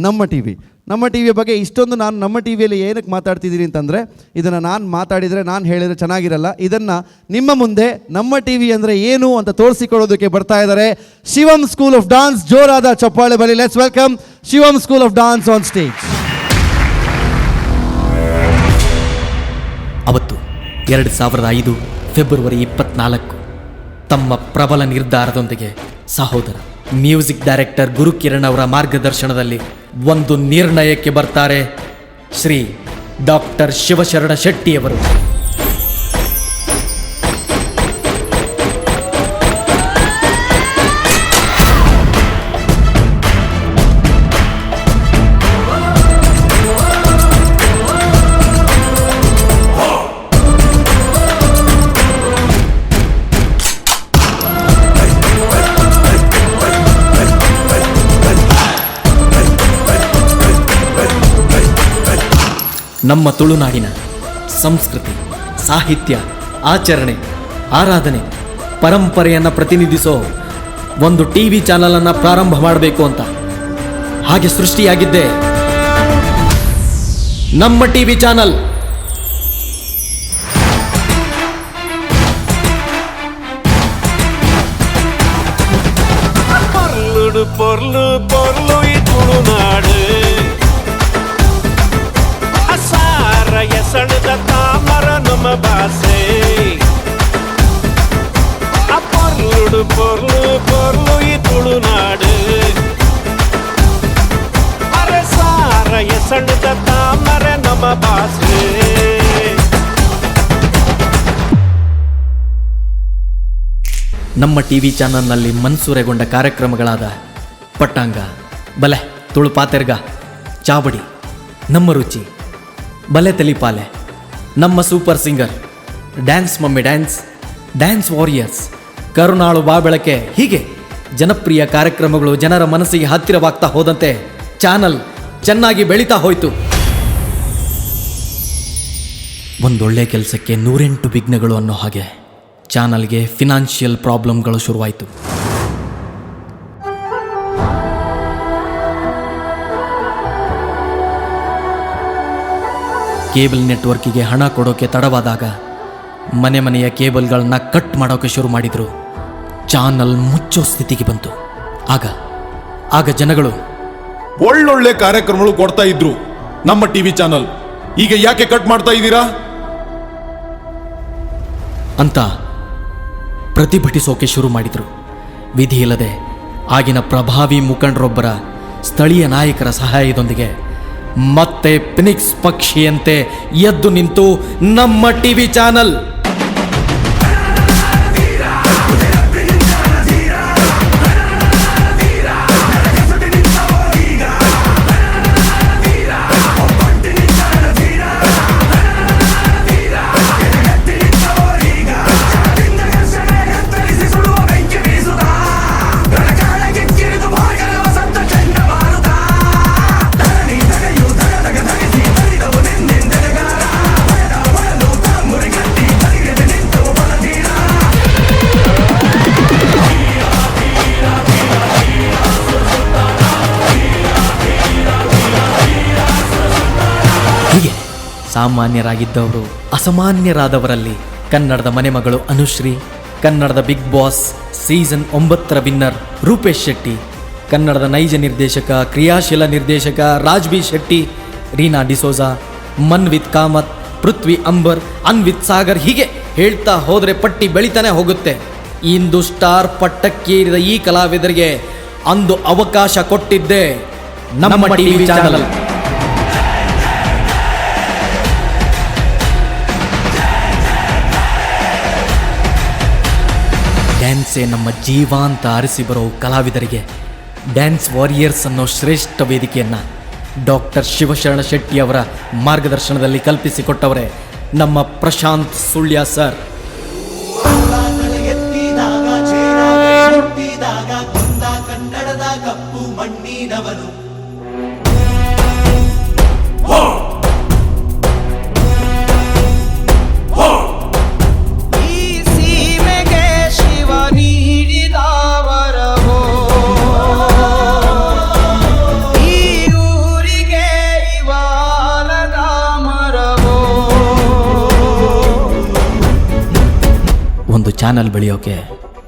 Speaker 3: ನಮ್ಮ ಟಿ ವಿ. ನಮ್ಮ ಟಿ ವಿಯ ಬಗ್ಗೆ ಇಷ್ಟೊಂದು ನಾನು ನಮ್ಮ ಟಿ ವಿಯಲ್ಲಿ ಏನಕ್ಕೆ ಮಾತಾಡ್ತಿದ್ದೀನಿ ಅಂತಂದರೆ, ಇದನ್ನು ನಾನು ಮಾತಾಡಿದರೆ, ನಾನು ಹೇಳಿದರೆ ಚೆನ್ನಾಗಿರಲ್ಲ. ಇದನ್ನು ನಿಮ್ಮ ಮುಂದೆ ನಮ್ಮ ಟಿ ವಿ ಅಂದರೆ ಏನು ಅಂತ ತೋರಿಸಿಕೊಳ್ಳೋದಕ್ಕೆ ಬರ್ತಾ ಇದ್ದಾರೆ ಶಿವಂ school of dance. ಜೋರಾದ ಚಪ್ಪಾಳೆ ಬಲಿ. Let's welcome Shivam school of dance on stage.
Speaker 16: ಅವತ್ತು 2005 ಫೆಬ್ರವರಿ 24 ತಮ್ಮ ಪ್ರಬಲ ನಿರ್ಧಾರದೊಂದಿಗೆ ಸಹೋದರ ಮ್ಯೂಸಿಕ್ ಡೈರೆಕ್ಟರ್ ಗುರುಕಿರಣ್ ಅವರ ಮಾರ್ಗದರ್ಶನದಲ್ಲಿ ಒಂದು ನಿರ್ಣಯಕ್ಕೆ ಬರ್ತಾರೆ ಶ್ರೀ ಡಾಕ್ಟರ್ ಶಿವಶರಣ ಶೆಟ್ಟಿಯವರು. ನಮ್ಮ ತುಳುನಾಡಿನ ಸಂಸ್ಕೃತಿ, ಸಾಹಿತ್ಯ, ಆಚರಣೆ, ಆರಾಧನೆ, ಪರಂಪರೆಯನ್ನು ಪ್ರತಿನಿಧಿಸೋ ಒಂದು ಟಿ ವಿ ಚಾನಲನ್ನು ಪ್ರಾರಂಭ ಮಾಡಬೇಕು ಅಂತ ಹಾಗೆ ಸೃಷ್ಟಿಯಾಗಿದ್ದೇ ನಮ್ಮ T V channel.
Speaker 8: ಪೊರ್ಲುಡು ಪೊರ್ಲು ಪೊರ್ಲು ಈ ತುಳುನಾಡು, ಅಸಾರ ಎಸಣದ ತಾಮರ ನಮ್ಮ ಭಾಷೆ. ಆ ಪೊರ್ಲುಡು ಪೊರ್ಲು ಪೊರ್ಲು ಈ ತುಳುನಾಡು, ಅರಸಾರ ಎಸಣದ ತಾಮರ ನಮ್ಮ ಭಾಷೆ.
Speaker 16: ನಮ್ಮ ಟಿ ವಿ ಚಾನಲ್ನಲ್ಲಿ ಮನ್ಸೂರೆಗೊಂಡ ಕಾರ್ಯಕ್ರಮಗಳಾದ ಪಟ್ಟಾಂಗ, ಬಲೆ ತುಳುಪಾತೆರ್ಗ, ಚಾವಡಿ, ನಮ್ಮ ರುಚಿ, ಬಲೆ ತೆಲಿಪಾಲೆ, ನಮ್ಮ super singer, dance mummy dance, dance warriors, Karunalu Babelake, ಹೀಗೆ ಜನಪ್ರಿಯ ಕಾರ್ಯಕ್ರಮಗಳು ಜನರ ಮನಸ್ಸಿಗೆ ಹತ್ತಿರವಾಗ್ತಾ ಹೋದಂತೆ ಚಾನಲ್ ಚೆನ್ನಾಗಿ ಬೆಳೀತಾ ಹೋಯಿತು. ಒಂದೊಳ್ಳೆ ಕೆಲಸಕ್ಕೆ 108 ವಿಘ್ನಗಳು ಅನ್ನೋ ಹಾಗೆ ಚಾನಲ್ಗೆ ಫಿನಾನ್ಷಿಯಲ್ ಪ್ರಾಬ್ಲಮ್ಗಳು ಶುರುವಾಯಿತು. ಕೇಬಲ್ ನೆಟ್ವರ್ಕಿಗೆ ಹಣ ಕೊಡೋಕೆ ತಡವಾದಾಗ ಮನೆ ಮನೆಯ ಕೇಬಲ್ಗಳನ್ನ ಕಟ್ ಮಾಡೋಕೆ ಶುರು ಮಾಡಿದರು. ಚಾನಲ್ ಮುಚ್ಚೋ ಸ್ಥಿತಿಗೆ ಬಂತು. ಆಗ ಆಗ ಜನಗಳು
Speaker 17: ಒಳ್ಳೊಳ್ಳೆ ಕಾರ್ಯಕ್ರಮಗಳು ಕೊಡ್ತಾ ಇದ್ರು ನಮ್ಮ ಟಿವಿ ಚಾನಲ್, ಈಗ ಯಾಕೆ ಕಟ್ ಮಾಡ್ತಾ ಇದ್ದೀರಾ
Speaker 16: ಅಂತ ಪ್ರತಿಭಟಿಸೋಕೆ ಶುರು ಮಾಡಿದರು. ವಿಧಿಯಿಲ್ಲದೆ ಆಗಿನ ಪ್ರಭಾವಿ ಮುಖಂಡರೊಬ್ಬರ ಸ್ಥಳೀಯ ನಾಯಕರ ಸಹಾಯದೊಂದಿಗೆ ಮತ್ತೆ ಫಿನಿಕ್ಸ್ ಪಕ್ಷಿಯಂತೆ ಎದ್ದು ನಿಂತು ನಮ್ಮ ಟಿವಿ ಚಾನಲ್. ಹೀಗೆ ಸಾಮಾನ್ಯರಾಗಿದ್ದವರು ಅಸಾಮಾನ್ಯರಾದವರಲ್ಲಿ ಕನ್ನಡದ ಮನೆಮಗಳು ಅನುಶ್ರೀ, ಕನ್ನಡದ big boss season 9ರ winner Rupesh Shetty, ಕನ್ನಡದ ನೈಜ ನಿರ್ದೇಶಕ, ಕ್ರಿಯಾಶೀಲ ನಿರ್ದೇಶಕ ರಾಜ್ ಬಿ ಶೆಟ್ಟಿ, ರೀನಾ ಡಿಸೋಜಾ, ಮನ್ವಿತ್ ಕಾಮತ್, ಪೃಥ್ವಿ ಅಂಬರ್, ಅನ್ವಿತ್ ಸಾಗರ್, ಹೀಗೆ ಹೇಳ್ತಾ ಹೋದರೆ ಪಟ್ಟಿ ಬೆಳೀತಾನೆ ಹೋಗುತ್ತೆ. ಇಂದು ಸ್ಟಾರ್ ಪಟ್ಟಕ್ಕೇರಿದ ಈ ಕಲಾವಿದರಿಗೆ ಅಂದು ಅವಕಾಶ ಕೊಟ್ಟಿದ್ದೇ ನಮ್ಮ ಟಿವಿ ಚಾನಲ್. ಡ್ಯಾನ್ಸೇ ನಮ್ಮ ಜೀವ ಅಂತ ಅರಿಸಿ ಬರೋ ಕಲಾವಿದರಿಗೆ ಡ್ಯಾನ್ಸ್ ವಾರಿಯರ್ಸ್ ಅನ್ನೋ ಶ್ರೇಷ್ಠ ವೇದಿಕೆಯನ್ನು ಡಾಕ್ಟರ್ ಶಿವಶರಣ ಶೆಟ್ಟಿ ಅವರ ಮಾರ್ಗದರ್ಶನದಲ್ಲಿ ಕಲ್ಪಿಸಿಕೊಟ್ಟವರೇ ನಮ್ಮ ಪ್ರಶಾಂತ್ ಸುಳ್ಯ ಸರ್.
Speaker 10: ಎತ್ತಿದಾಗ ಕೊಂದ ಕನ್ನಡದ ಕಪ್ಪು ಮಣ್ಣಿನವನು.
Speaker 18: ಈ ಸೀಮೆಗೆ ಶಿವ ನೀಡಿದ ವರವೋ, ಈ ಊರಿಗೆ ಇವಾಲದ ಮರವೋ.
Speaker 16: ಒಂದು ಚಾನಲ್ ಬೆಳೆಯೋಕೆ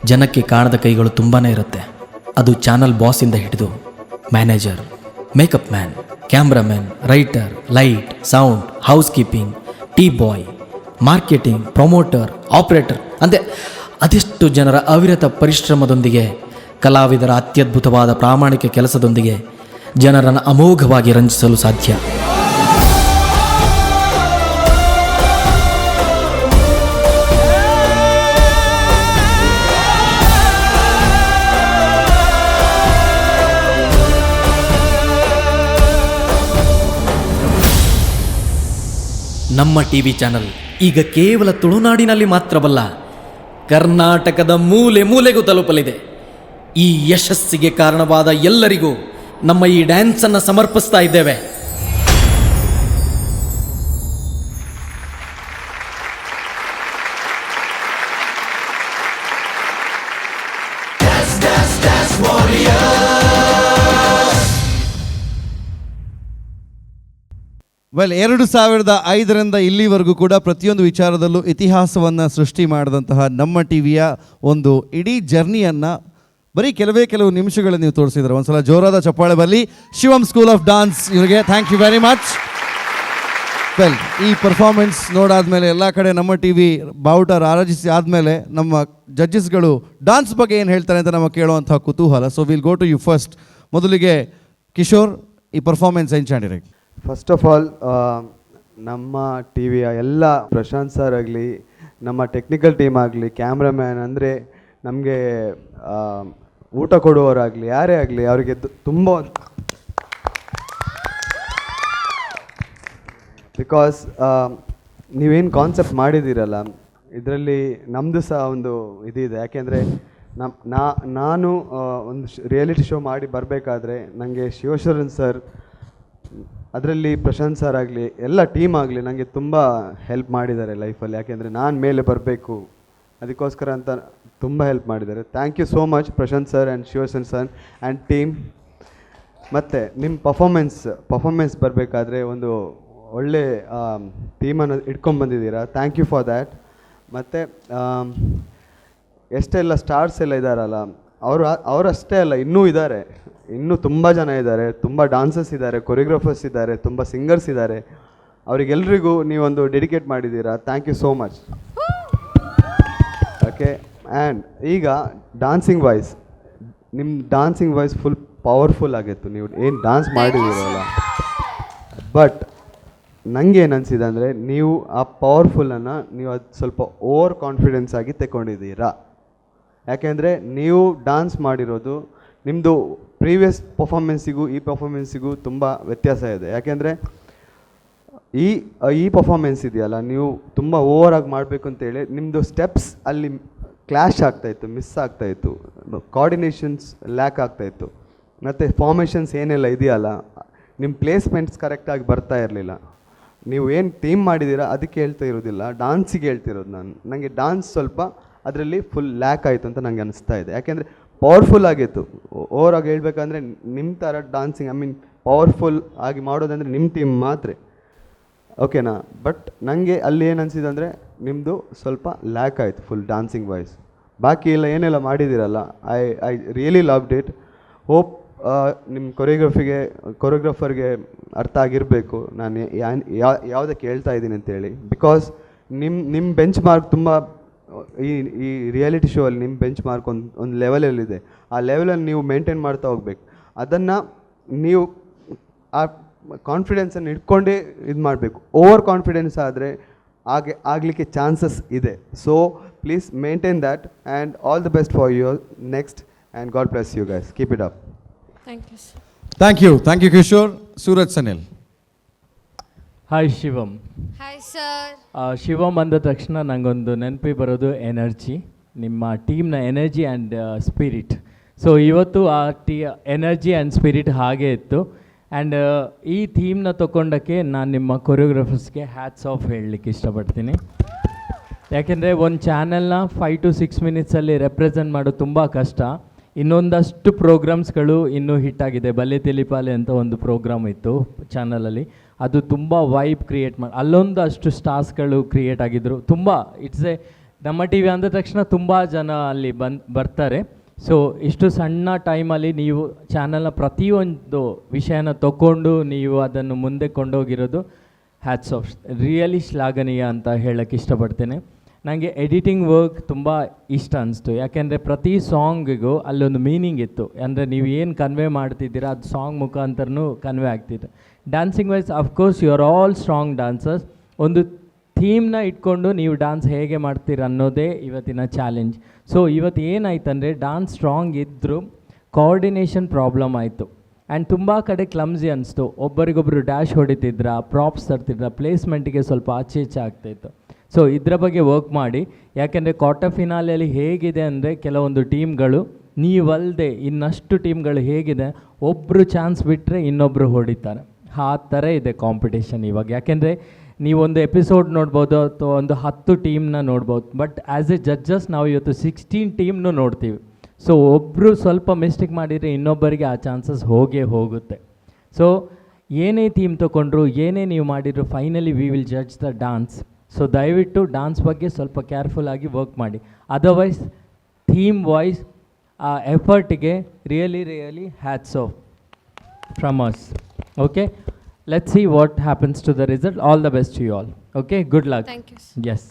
Speaker 16: ಜನಕ್ಕೆ ಕಾಣದ ಕೈಗಳು ತುಂಬಾ ಇರುತ್ತೆ. ಅದು ಚಾನಲ್ ಬಾಸಿಂದ ಹಿಡಿದು manager, makeup man, cameraman, writer, light, sound, house keeping, tea boy, marketing, promoter, operator ಅಂತೆ ಅದೆಷ್ಟು ಜನರ ಅವಿರತ ಪರಿಶ್ರಮದೊಂದಿಗೆ, ಕಲಾವಿದರ ಅತ್ಯದ್ಭುತವಾದ ಪ್ರಾಮಾಣಿಕ ಕೆಲಸದೊಂದಿಗೆ ಜನರನ್ನು ಅಮೋಘವಾಗಿ ರಂಜಿಸಲು ಸಾಧ್ಯ. ನಮ್ಮ ಟಿವಿ ಚಾನಲ್ ಈಗ ಕೇವಲ ತುಳುನಾಡಿನಲ್ಲಿ ಮಾತ್ರವಲ್ಲ, ಕರ್ನಾಟಕದ ಮೂಲೆ ಮೂಲೆಗೂ ತಲುಪಲಿದೆ. ಈ ಯಶಸ್ಸಿಗೆ ಕಾರಣವಾದ ಎಲ್ಲರಿಗೂ ನಮ್ಮ ಈ ಡ್ಯಾನ್ಸನ್ನು ಸಮರ್ಪಿಸ್ತಾ ಇದ್ದೇವೆ.
Speaker 3: ವೆಲ್, 2005ರಿಂದ ಇಲ್ಲಿವರೆಗೂ ಕೂಡ ಪ್ರತಿಯೊಂದು ವಿಚಾರದಲ್ಲೂ ಇತಿಹಾಸವನ್ನು ಸೃಷ್ಟಿ ಮಾಡಿದಂತಹ ನಮ್ಮ ಟಿವಿಯ ಒಂದು ಇಡೀ ಜರ್ನಿಯನ್ನು ಬರೀ ಕೆಲವೇ ಕೆಲವು ನಿಮಿಷಗಳಲ್ಲಿ ನೀವು ತೋರಿಸಿದ್ರೆ. ಒಂದ್ಸಲ ಜೋರಾದ ಚಪ್ಪಾಳೆ ಬರಲಿ ಶಿವಂ school of dance ಇವರಿಗೆ. Thank you very much. Well, ಈ ಪರ್ಫಾರ್ಮೆನ್ಸ್ ನೋಡಾದ್ಮೇಲೆ ಎಲ್ಲ ಕಡೆ ನಮ್ಮ ಟಿ ವಿ ಬಾವುಟ ರಾರಾಜಿಸಿ ಆದಮೇಲೆ ನಮ್ಮ ಜಡ್ಜಸ್ಗಳು ಡಾನ್ಸ್ ಬಗ್ಗೆ ಏನು ಹೇಳ್ತಾರೆ ಅಂತ ನಮಗೆ ಕೇಳುವಂಥ ಕುತೂಹಲ. So will go to you first. ಮೊದಲಿಗೆ ಕಿಶೋರ್, ಈ ಪರ್ಫಾರ್ಮೆನ್ಸ್ ಎಂಚಾಂಡಿರಿ?
Speaker 12: First of all ನಮ್ಮ ಟಿ ವಿಯ ಎಲ್ಲ ಪ್ರಶಾಂತ್ ಸರ್ ಆಗಲಿ, ನಮ್ಮ ಟೆಕ್ನಿಕಲ್ ಟೀಮ್ ಆಗಲಿ, ಕ್ಯಾಮ್ರಾಮ್ಯಾನ್ ಅಂದರೆ ನಮಗೆ ಊಟ ಕೊಡುವವರಾಗಲಿ, ಯಾರೇ ಆಗಲಿ, ಅವರಿಗೆ ತುಂಬ, because ನೀವೇನು ಕಾನ್ಸೆಪ್ಟ್ ಮಾಡಿದ್ದೀರಲ್ಲ ಇದರಲ್ಲಿ ನಮ್ಮದು ಸಹ ಒಂದು ಇದಿದೆ. ಯಾಕೆಂದರೆ ನಾನು ಒಂದು ರಿಯಾಲಿಟಿ ಶೋ ಮಾಡಿ ಬರಬೇಕಾದ್ರೆ ನನಗೆ ಶಿವಶರಣ್ ಸರ್, ಅದರಲ್ಲಿ ಪ್ರಶಾಂತ್ ಸರ್ ಆಗಲಿ, ಎಲ್ಲ ಟೀಮ್ ಆಗಲಿ ನನಗೆ ತುಂಬ ಹೆಲ್ಪ್ ಮಾಡಿದ್ದಾರೆ ಲೈಫಲ್ಲಿ. ಯಾಕೆಂದರೆ ನಾನು ಮೇಲೆ ಬರಬೇಕು ಅದಕ್ಕೋಸ್ಕರ ಅಂತ ತುಂಬ ಹೆಲ್ಪ್ ಮಾಡಿದ್ದಾರೆ. Thank you so much Prashanth sir and Shivasharan sir and team. ಮತ್ತು ನಿಮ್ಮ ಪರ್ಫಾರ್ಮೆನ್ಸ್ ಬರಬೇಕಾದ್ರೆ ಒಂದು ಒಳ್ಳೆ ಟೀಮನ್ನು ಇಟ್ಕೊಂಡ್ಬಂದಿದ್ದೀರಾ. Thank you for that. ಮತ್ತು ಎಷ್ಟೆಲ್ಲ ಸ್ಟಾರ್ಸ್ ಎಲ್ಲ ಇದ್ದಾರಲ್ಲ, ಅವರಷ್ಟೇ ಅಲ್ಲ, ಇನ್ನೂ ಇದ್ದಾರೆ, ಇನ್ನೂ ತುಂಬ ಜನ ಇದ್ದಾರೆ, ತುಂಬ ಡಾನ್ಸರ್ಸ್ ಇದ್ದಾರೆ, ಕೊರಿಯೋಗ್ರಾಫರ್ಸ್ ಇದ್ದಾರೆ, ತುಂಬ ಸಿಂಗರ್ಸ್ ಇದ್ದಾರೆ. ಅವರಿಗೆಲ್ರಿಗೂ ನೀವೊಂದು ಡೆಡಿಕೇಟ್ ಮಾಡಿದ್ದೀರಾ. Thank you so much. Okay, and ಈಗ ಡಾನ್ಸಿಂಗ್ ವಾಯ್ಸ್, ನಿಮ್ಮ dancing voice full powerful ಆಗಿತ್ತು. ನೀವು ಏನು ಡಾನ್ಸ್ ಮಾಡಿದ್ದೀರಲ್ಲ, ಬಟ್ ನನಗೆ ಏನು ಅನಿಸಿದೆ ಅಂದರೆ ನೀವು ಆ ಪವರ್ಫುಲ್ಲನ್ನು ನೀವು ಅದು ಸ್ವಲ್ಪ ಓವರ್ ಕಾನ್ಫಿಡೆನ್ಸ್ ಆಗಿ ತಗೊಂಡಿದ್ದೀರಾ. ಯಾಕೆಂದರೆ ನೀವು ಡಾನ್ಸ್ ಮಾಡಿರೋದು ನಿಮ್ಮದು ಪ್ರೀವಿಯಸ್ ಪರ್ಫಾರ್ಮೆನ್ಸಿಗೂ ಈ ಪರ್ಫಾರ್ಮೆನ್ಸಿಗೂ ತುಂಬ ವ್ಯತ್ಯಾಸ ಇದೆ. ಯಾಕೆಂದರೆ ಈ ಪರ್ಫಾರ್ಮೆನ್ಸ್ ಇದೆಯಲ್ಲ, ನೀವು ತುಂಬ ಓವರಾಗಿ ಮಾಡಬೇಕು ಅಂತೇಳಿ ನಿಮ್ಮದು ಸ್ಟೆಪ್ಸ್ ಅಲ್ಲಿ ಕ್ಲ್ಯಾಶ್ ಆಗ್ತಾಯಿತ್ತು, ಮಿಸ್ ಆಗ್ತಾಯಿತ್ತು, ಕೋಆರ್ಡಿನೇಷನ್ಸ್ ಲ್ಯಾಕ್ ಆಗ್ತಾಯಿತ್ತು, ಮತ್ತು ಫಾರ್ಮೇಷನ್ಸ್ ಏನೆಲ್ಲ ಇದೆಯಲ್ಲ ನಿಮ್ಮ ಪ್ಲೇಸ್ಮೆಂಟ್ಸ್ ಕರೆಕ್ಟಾಗಿ ಬರ್ತಾ ಇರಲಿಲ್ಲ. ನೀವು ಏನು ಟೀಮ್ ಮಾಡಿದ್ದೀರಾ ಅದಕ್ಕೆ ಹೇಳ್ತಾ ಇರೋದಿಲ್ಲ, ಡಾನ್ಸಿಗೆ ಹೇಳ್ತಿರೋದು ನಾನು. ನನಗೆ ಡಾನ್ಸ್ ಸ್ವಲ್ಪ ಅದರಲ್ಲಿ ಫುಲ್ ಲ್ಯಾಕ್ ಆಯಿತು ಅಂತ ನನಗೆ ಅನಿಸ್ತಾ ಇದೆ. ಯಾಕೆಂದರೆ ಪವರ್ಫುಲ್ ಆಗಿತ್ತು. ಓವರಾಗಿ ಹೇಳ್ಬೇಕಂದ್ರೆ ನಿಮ್ಮ ಥರ dancing, I mean powerful ಆಗಿ ಮಾಡೋದಂದರೆ ನಿಮ್ಮ ಟೀಮ್ ಮಾತ್ರ, ಓಕೆನಾ? ಬಟ್ ನನಗೆ ಅಲ್ಲಿ ಏನು ಅನಿಸಿದೆ ಅಂದರೆ ನಿಮ್ಮದು ಸ್ವಲ್ಪ ಲ್ಯಾಕ್ ಆಯಿತು full dancing wise. ಬಾಕಿ ಎಲ್ಲ ಏನೆಲ್ಲ ಮಾಡಿದ್ದೀರಲ್ಲ, I really loved it. Hope ನಿಮ್ಮ ಕೊರಿಯೋಗ್ರಾಫರ್ಗೆ ಅರ್ಥ ಆಗಿರಬೇಕು ನಾನು ಯಾವುದಕ್ಕೆ ಹೇಳ್ತಾ ಇದ್ದೀನಿ ಅಂತೇಳಿ. Because ನಿಮ್ಮ ಬೆಂಚ್ ಮಾರ್ಕ್ ತುಂಬ ಈ ಈ ರಿಯಾಲಿಟಿ ಶೋ ಅಲ್ಲಿ ನಿಮ್ಮ ಬೆಂಚ್ ಮಾರ್ಕ್ ಒಂದು ಒಂದು ಲೆವೆಲಲ್ಲಿದೆ. ಆ ಲೆವೆಲಲ್ಲಿ ನೀವು ಮೇಂಟೈನ್ ಮಾಡ್ತಾ ಹೋಗ್ಬೇಕು. ಅದನ್ನು ನೀವು ಆ ಕಾನ್ಫಿಡೆನ್ಸನ್ನು ಇಟ್ಕೊಂಡೇ ಇದು ಮಾಡಬೇಕು. ಓವರ್ ಕಾನ್ಫಿಡೆನ್ಸ್ ಆದರೆ ಹಾಗೆ ಆಗಲಿಕ್ಕೆ ಚಾನ್ಸಸ್ ಇದೆ. So please maintain that and all the best for your next and God bless you guys. Keep it up.
Speaker 19: Thank you sir.
Speaker 3: Thank you, thank you Kishore. Suraj Sanil.
Speaker 15: Hi Shivam.
Speaker 19: Hi sir.
Speaker 15: Shivam ಅಂದ ತಕ್ಷಣ ನನಗೊಂದು ನೆನಪಿ ಬರೋದು energy, ನಿಮ್ಮ ಟೀಮ್ನ energy and spirit. ಸೊ ಇವತ್ತು ಆ energy and spirit ಹಾಗೇ ಇತ್ತು. ಆ್ಯಂಡ್ ಈ ಥೀಮ್ನ ತೊಗೊಂಡಕ್ಕೆ ನಾನು ನಿಮ್ಮ ಕೊರಿಯೋಗ್ರಫರ್ಸ್ಗೆ ಹ್ಯಾಟ್ಸ್ ಆಫ್ ಹೇಳಲಿಕ್ಕೆ ಇಷ್ಟಪಡ್ತೀನಿ. ಯಾಕೆಂದರೆ ಒಂದು ಚಾನೆಲ್ನ 5 ಟು 6 ಮಿನಿಟ್ಸಲ್ಲಿ ರೆಪ್ರೆಸೆಂಟ್ ಮಾಡೋದು ತುಂಬ ಕಷ್ಟ. ಇನ್ನೊಂದಷ್ಟು ಪ್ರೋಗ್ರಾಮ್ಸ್ಗಳು ಇನ್ನೂ ಹಿಟ್ಟಾಗಿದೆ. ಬಲ್ಲೆ ತಿಳಿಪಾಲೆ ಅಂತ ಒಂದು ಪ್ರೋಗ್ರಾಮ್ ಇತ್ತು ಚಾನಲಲ್ಲಿ. ಅದು ತುಂಬ ವೈಬ್ ಕ್ರಿಯೇಟ್ ಮಾಡಿ ಅಲ್ಲೊಂದು ಅಷ್ಟು ಸ್ಟಾರ್ಸ್ಗಳು ಕ್ರಿಯೇಟ್ ಆಗಿದ್ದರು. ತುಂಬ it's A ನಮ್ಮ ಟಿವಿ ಅಂದ ತಕ್ಷಣ ತುಂಬ ಜನ ಅಲ್ಲಿ ಬಂದು ಬರ್ತಾರೆ. ಸೊ ಇಷ್ಟು ಸಣ್ಣ ಟೈಮಲ್ಲಿ ನೀವು ಚಾನಲ್ನ ಪ್ರತಿಯೊಂದು ವಿಷಯನ ತಗೊಂಡು ನೀವು ಅದನ್ನು ಮುಂದೆ ಕೊಂಡೋಗಿರೋದು ಹ್ಯಾಟ್ಸ್ ಆಫ್, ರಿಯಲಿ ಶ್ಲಾಘನೀಯ ಅಂತ ಹೇಳೋಕ್ಕೆ ಇಷ್ಟಪಡ್ತೇನೆ. ನನಗೆ ಎಡಿಟಿಂಗ್ ವರ್ಕ್ ತುಂಬ ಇಷ್ಟ ಅನಿಸ್ತು. ಯಾಕೆಂದರೆ ಪ್ರತಿ ಸಾಂಗಿಗೂ ಅಲ್ಲೊಂದು ಮೀನಿಂಗ್ ಇತ್ತು. ಅಂದರೆ ನೀವು ಏನು ಕನ್ವೆ ಮಾಡ್ತಿದ್ದೀರಾ, ಅದು ಸಾಂಗ್ ಮುಖಾಂತರನೂ ಕನ್ವೆ ಆಗ್ತಿತ್ತು. Dancing wise, of course you are all strong dancers. ಒಂದು ಥೀಮ್ನ ಇಟ್ಕೊಂಡು ನೀವು ಡಾನ್ಸ್ ಹೇಗೆ ಮಾಡ್ತೀರ ಅನ್ನೋದೇ ಇವತ್ತಿನ ಚಾಲೆಂಜ್. ಸೊ ಇವತ್ತು ಏನಾಯ್ತಂದರೆ, ಡಾನ್ಸ್ ಸ್ಟ್ರಾಂಗ್ ಇದ್ದರೂ ಕೋಆರ್ಡಿನೇಷನ್ ಪ್ರಾಬ್ಲಮ್ ಆಯಿತು. ಆ್ಯಂಡ್ ತುಂಬ ಕಡೆ ಕ್ಲಮ್ಸಿ ಅನಿಸ್ತು. ಒಬ್ಬರಿಗೊಬ್ಬರು ಡ್ಯಾಶ್ ಹೊಡಿತಿದ್ರ, ಪ್ರಾಪ್ಸ್ ತರ್ತಿದ್ರ, ಪ್ಲೇಸ್ಮೆಂಟಿಗೆ ಸ್ವಲ್ಪ ಆಚೆ ಈಚೆ ಆಗ್ತಾಯಿತ್ತು. ಸೊ ಇದರ ಬಗ್ಗೆ ವರ್ಕ್ ಮಾಡಿ. ಯಾಕೆಂದರೆ ಕ್ವಾರ್ಟರ್ ಫಿನಾಲೆಯಲ್ಲಿ ಹೇಗಿದೆ ಅಂದರೆ, ಕೆಲವೊಂದು ಟೀಮ್ಗಳು, ನೀವಲ್ಲದೆ ಇನ್ನಷ್ಟು ಟೀಮ್ಗಳು ಹೇಗಿದೆ, ಒಬ್ಬರು ಚಾನ್ಸ್ ಬಿಟ್ಟರೆ ಇನ್ನೊಬ್ಬರು ಹೊಡಿತಾರೆ. ಆ ಥರ ಇದೆ ಕಾಂಪಿಟೇಷನ್ ಇವಾಗ. ಯಾಕೆಂದರೆ ನೀವೊಂದು ಎಪಿಸೋಡ್ ನೋಡ್ಬೋದು ಅಥವಾ ಒಂದು 10 ಟೀಮ್ನ ನೋಡ್ಬೋದು. ಬಟ್ ಆ್ಯಸ್ ಎ ಜಡ್ಜಸ್ ನಾವು ಇವತ್ತು 16 ಟೀಮ್ನು ನೋಡ್ತೀವಿ. ಸೊ ಒಬ್ಬರು ಸ್ವಲ್ಪ ಮಿಸ್ಟೇಕ್ ಮಾಡಿದರೆ ಇನ್ನೊಬ್ಬರಿಗೆ ಆ ಚಾನ್ಸಸ್ ಹೋಗೇ ಹೋಗುತ್ತೆ. ಸೊ ಏನೇ ಥೀಮ್ ತೊಗೊಂಡ್ರು, ಏನೇ ನೀವು ಮಾಡಿದ್ರು, finally we will judge the dance. So ದಯವಿಟ್ಟು ಡಾನ್ಸ್ ಬಗ್ಗೆ ಸ್ವಲ್ಪ ಕೇರ್ಫುಲ್ ಆಗಿ ವರ್ಕ್ ಮಾಡಿ. ಅದರ್ವೈಸ್ ಥೀಮ್ ವೈಸ್ ಆ ಎಫರ್ಟಿಗೆ really, really hats off from us. Okay, let's see what happens to the result. All the best to you all. Okay, good luck.
Speaker 19: Thank you.
Speaker 15: Yes.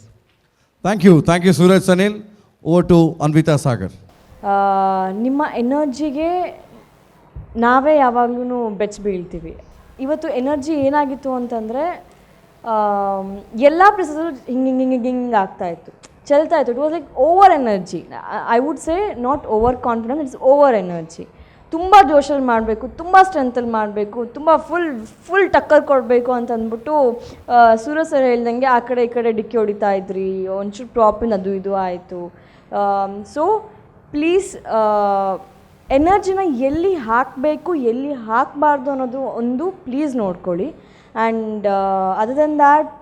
Speaker 3: Thank you, thank you Suraj Sanil. Over to Anvita Sagar.
Speaker 14: ನಿಮ್ಮ ಎನರ್ಜಿಗೆ ನಾವೇ ಯಾವಾಗ್ಲೂ ಬೆಚ್ಚಿ ಬೀಳ್ತೀವಿ. ಇವತ್ತು energy ಏನಾಗಿತ್ತು ಅಂತಂದರೆ, ಎಲ್ಲ places ಹಿಂಗೆ ಹಿಂಗೆ ಹಿಂಗೆ ಹಿಂಗೆ ಆಗ್ತಾಯಿತ್ತು, ಚೆಲ್ತಾ ಇತ್ತು. It was like over energy, I would say. Not over confidence, it's over energy. ತುಂಬ ಜೋಶಲ್ಲಿ ಮಾಡಬೇಕು, ತುಂಬ ಸ್ಟ್ರೆಂತಲ್ಲಿ ಮಾಡಬೇಕು, ತುಂಬ ಫುಲ್ ಫುಲ್ ಟಕ್ಕರ್ ಕೊಡಬೇಕು ಅಂತ ಅಂದ್ಬಿಟ್ಟು, ಸೂರ್ಯ ಸರ್ ಹೇಳ್ದಂಗೆ ಆ ಕಡೆ ಈ ಕಡೆ ಡಿಕ್ಕಿ ಹೊಡಿತಾ ಇದ್ರಿ. ಒಂಚೂರು ಪ್ರಾಪಿನ ಅದು ಇದು ಆಯಿತು. ಸೊ ಪ್ಲೀಸ್, ಎನರ್ಜಿನ ಎಲ್ಲಿ ಹಾಕಬೇಕು, ಎಲ್ಲಿ ಹಾಕಬಾರ್ದು ಅನ್ನೋದು ಒಂದು ಪ್ಲೀಸ್ ನೋಡ್ಕೊಳ್ಳಿ. And other than that,